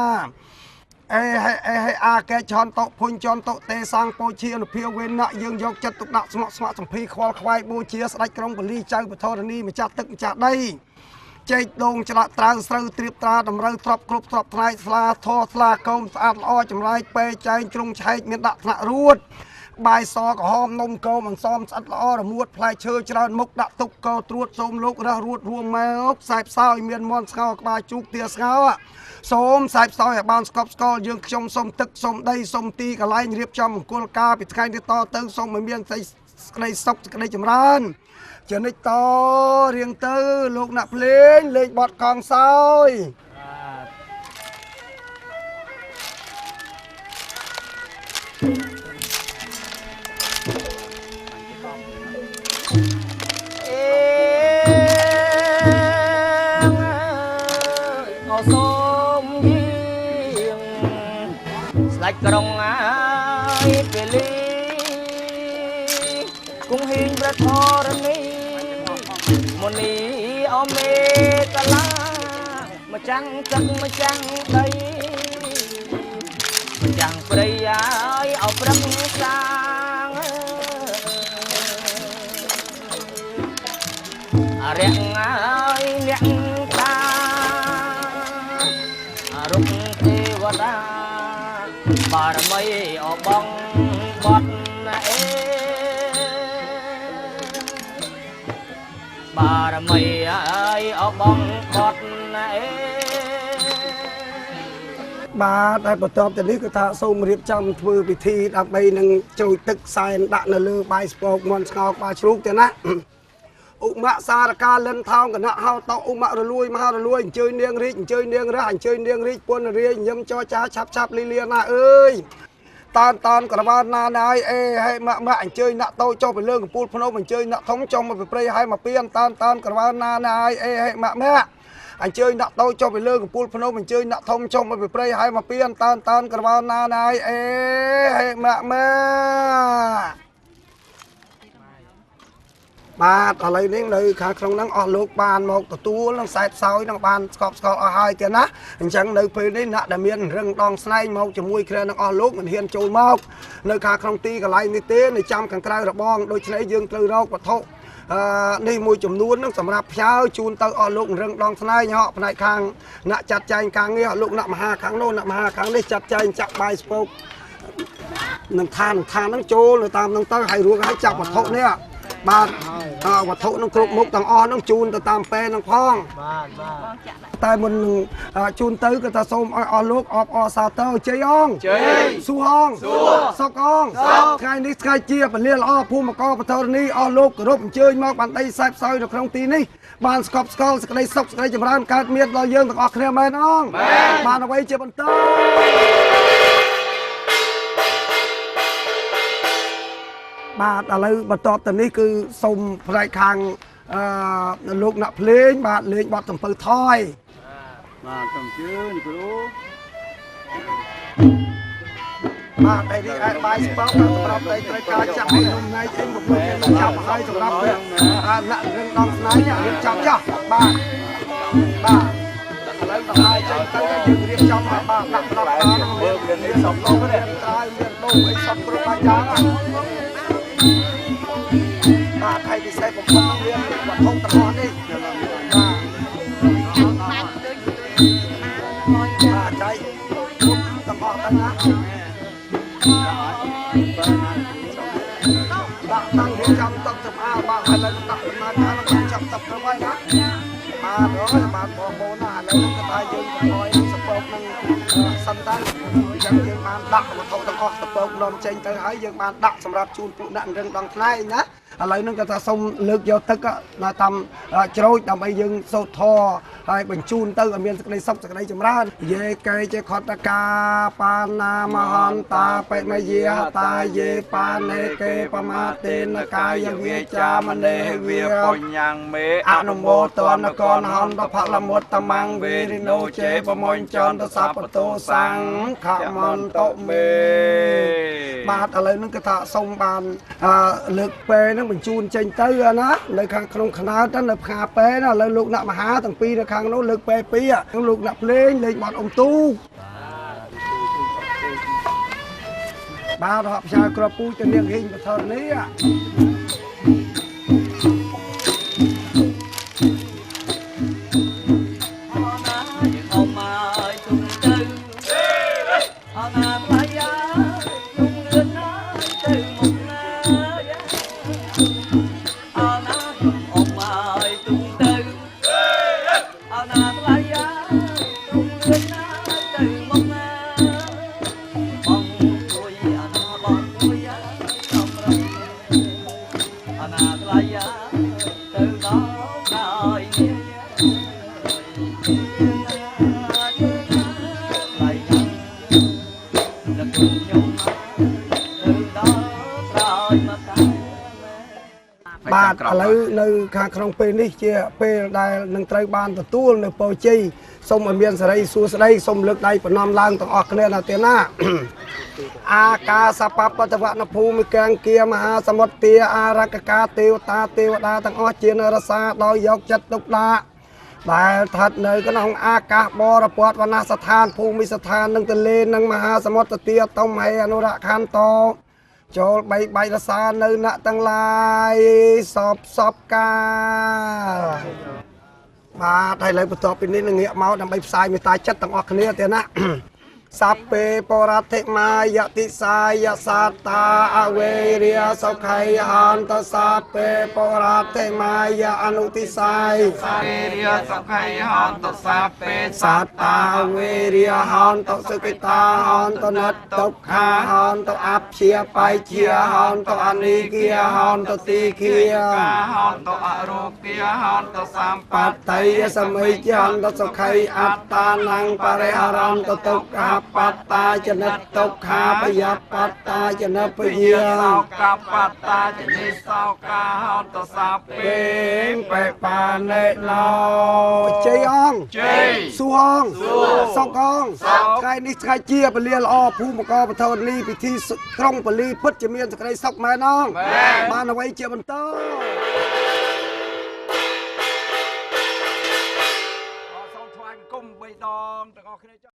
អេហេអេហេអាកេឆនតុភុញចនតុទេសាងពោជាអនុភាវេណៈយើងយកចិត្តទុកដាក់ស្មោះស្ម័គ្រសំភីខ្វល់ខ្វាយបូជាស្ដេចក្រុងពលីចៅពធរនីម្ចាស់ទឹកម្ចាស់ដីចេកដូងច្រាក់ត្រាវស្រូវត្រៀបត្រាតម្រូវទ្របគ្រប់ទ្របថ្លៃស្លាធរស្លាកោមស្អាតល្អចម្លែកពេចែងជ្រុងឆែកមានដាក់ថ្នាក់រួតបាយសក្រហមនំកោមអន្សមស្អិតល្អរមួតផ្លែឈើច្រើនមុខដាក់ទុកកោត្រួតសូមលោករះរួតរួមមកខ្សែផ្សោយមានមន់ស្ងោក្បាលជូកទាស្ងោសូមខ្សែផ្សោយឲ្យបានស្កប់ស្កល់យើងខ្ញុំសូមទឹកសូមដីសូមទីកន្លែងរៀបចំមង្គលការពីថ្ងៃនេះតទៅសូមឲ្យមានសេចក្តីសុខសេចក្តីចម្រើនជានិច្ចតរៀងទៅលោកអ្នកភ្លេងលេងបទកងសោយ ស្ដេចក្រុងអើយពលីគង់ហ៊ីងព្រះធរណីមុនីអមេកលាម្ចាំងទឹកម្ចាំងដីម្ចាំង ទាំងព្រៃហើយអោប្រឹងសាងអរិយហើយអ្នកតារុកទេវតាបារមីអបងបត់អេបារមីហើយអបងបត់អេបាទហើយបន្ទាប់ទៅនេះគឺថាសូមរៀបចំធ្វើពិធីដើម្បីនឹងជ្រោយទឹកសែនដាក់នៅលើបាយស្ពកមាន់ស្ងោក្បាលជ្រូកទេណាឧមសារកាលិនថោងគណៈហៅតោឧមរលួយមហារលួយអញ្ជើញនាងរាជអញ្ជើញនាងរះអញ្ជើញនាងរាជពុនរាជញឹមចរចាឆាប់ឆាប់លីលាណាអើយតានតានក្រវ៉ានណាណាយអេហេម៉ាក់ម៉ាក់អញ្ជើញណាក់តូចចុះពីលើកំពូលភ្នំអញ្ជើញណាក់ធំចុះមកពីព្រៃហើយមកពៀនតានតានក្រវ៉ានណាណាយអេហេម៉ាក់ម៉ាក់អញ្ជើញដាក់តូចចុះពីលើកំពូលភ្នំអញ្ជើញដាក់ធំចុះមកពីព្រៃហើយមកពៀនតានតានក្រវ៉ានណាណាយអេហេម៉ាក់ម៉ាក់បាទឥឡូវនេះនៅខាងក្នុងហ្នឹងអស់លោកបានមកទទួលនឹងសែតសោយនឹងបានស្កប់ស្កល់អស់ហើយទៀតណាអញ្ចឹងនៅពេលនេះអ្នកដែលមានរឹងដងស្នែងមកជាមួយគ្នានឹងអស់លោកមិនហ៊ានចូលមកនៅខាងក្នុងទីកន្លែងនេះទេនៅចាំខាងក្រៅរបងដូច្នេះយើងត្រូវរកវត្ថុនេះមួយចំនួននឹងសម្រាប់ផ្ញើជូនទៅអស់លោករឹងដងស្នែងហក់ផ្នែកខាងអ្នកចាត់ចែងការងារលោកអ្នកមហាខាងនោះអ្នកមហាខាងនេះចាត់ចែងចាក់បាយស្ពកនឹងឋាននឹងចូលនៅតាមនឹងទៅហើយរួចហើយចាប់វត្ថុនេះបាទវត្ថុនឹងគ្រប់មុខទាំងអស់នឹងជូនទៅតាមពេនឹងផងបាទតែមុននឹងជូនទៅក៏ថាសូមឲ្យអស់លោកអបអរសាទរជ័យអងជ័យសួអងសួសុកអងថ្ងៃនេះថ្ងៃជាពលាល្អភូមិកបធរនីអស់លោកគោរពអញ្ជើញមកបានដីសែបសោយនៅក្នុងទីនេះបានស្កប់ស្កល់សេចក្តីសុខសេចក្តីចម្រើនកើតមានដល់យើងទាំងអស់គ្នាមែនអងបានអ្វីជាបន្តបាទឥឡូវបន្ទាប់ទៅនេះគឺសូមផ្នែកខាងលោកអ្នកភ្លេងបាទលេងបទសំពៅថយបាទសូមអញ្ជើញគ្រូបាទឯនេះឯបាយស្ពកសម្រាប់តែត្រូវការចាក់ឲ្យនំណែកអីមកពួកគេចាប់ឲ្យសម្រាប់អ្នករឹងដងស្នែងរៀបចំចុះបាទបាទឥឡូវដល់ហើយចេញទៅយើងរៀបចំឲ្យបាទដាក់ផ្ដល់តាមមានសំឡូមានត្រាយមានដូងអីសពគ្រប់បែបយ៉ាងបាទហើយពិសេសបំផុតនឹងមានវត្ថុទាំងអស់នេះបាទបាទចៃគ្រប់ទាំងអស់ទៅណាដាក់តាំងរៀបចំតុសម្អាតបាទហើយឡើងដាក់ដំណើរការនឹងចាប់តុទៅហើយណាបាទអើយបាទបងប្អូនណាឥឡូវនឹងក៏ថាយើងកុំឲ្យសពកនឹងសិនទៅអញ្ចឹងយើងបានដាក់វត្ថុទាំងអស់សពកនាំចេញទៅហើយយើងបានដាក់សម្រាប់ជូនពួកអ្នករឹងដងថ្លែងណាឥឡូវនឹងក៏ថាសូមលើកយកទឹកណាតាមជ្រោចដើម្បីយើងសូត្រធម៌ហើយបញ្ជូនទៅឲ្យមានសេចក្តីសុខសេចក្តីចម្រើនយេកេជាខតកាបាណាមហន្តាបិមយាតាយេបានេកេបមាទេនកាយវាចាមនេវាបញ្ញងមេអនុមោទនកនហន្តផលមុតតមង្វេរិណូចេបមញ្ចន្តសពតោសង្ឃមន្តមេបាទឥឡូវនឹងគឺថាសូមបានលើកពេលនឹងបញ្ជូនចេញទៅណានៅខាងក្នុងខ្នើតនៅផ្កាពេណាឥឡូវលោកអ្នកមហាទាំងពីរនៅខាងនោះលើកពេលពីរលោកអ្នកភ្លេងលេងបទអ៊ំទូបាទរកផ្សាយក្របពូជទៅនាងហ៊ីងបធរនេះបាទឥឡូវនៅខាងក្នុងពេលនេះជាពេលដែលនឹងត្រូវបានទទួលនៅពរជ័យសូមឲ្យមានសេរីសួស្តីសូមលើកដៃប្រណម្យឡើងទាំងអស់គ្នាណាទេណាអាកាសបបតវនភូមិកាំងគាមហាសមុទ្រាអារក្សកាទេវតាទេវតាទាំងអស់ជានរសាដោយយកចិត្តទុកដាក់ ដែលស្ថិតនៅក្នុងអាកាសបរពតវនស្ថានភូមិស្ថាននិងទន្លេនិងមហាសមុទ្រទាតុមហេអនុរខន្តោចូលបីបាច់រសានៅអ្នកទាំងឡាយសពសពកាលបាទហើយឥឡូវបន្ទាប់ពីនេះនឹងងាកមកដើម្បីផ្សាយមេត្តាចិត្តទាំងអស់គ្នាទេណា សព្វេបរតិមាយតិសាយសត្តាអវេរិយសុខៃហន្តសព្វេបរតិមាយអនុតិសាយ វេរិយសុខៃហន្តសព្វេ សត្តាវេរិយហន្តសុគិតាហន្តនតទុក្ខាហន្តអព្យាបៃជាហន្តអនិគាហន្តទីគា ហន្តអរោគាហន្តសម្ បតៃសមិយន្តសុខៃអត្តានੰបរិហរន្តទុក្ខាបត្តាចនិតទុក្ខាបយបត្តាចនិពយា សោកបត្តាចនិសោកាហន្តសព្វេ បេបានេណោជ័យអង្គ ជ័យ សួងសុកអង្គថ្ងៃនេះថ្ងៃជាពលាល្អភូមិកបថននេះពិធីក្រុងពលីពិតជាមានសេចក្តីសុខមែនអង្គបានអ្វីជាបន្ត សូមថ្វាយបង្គំ3ដងទាំងអស់គ្នា។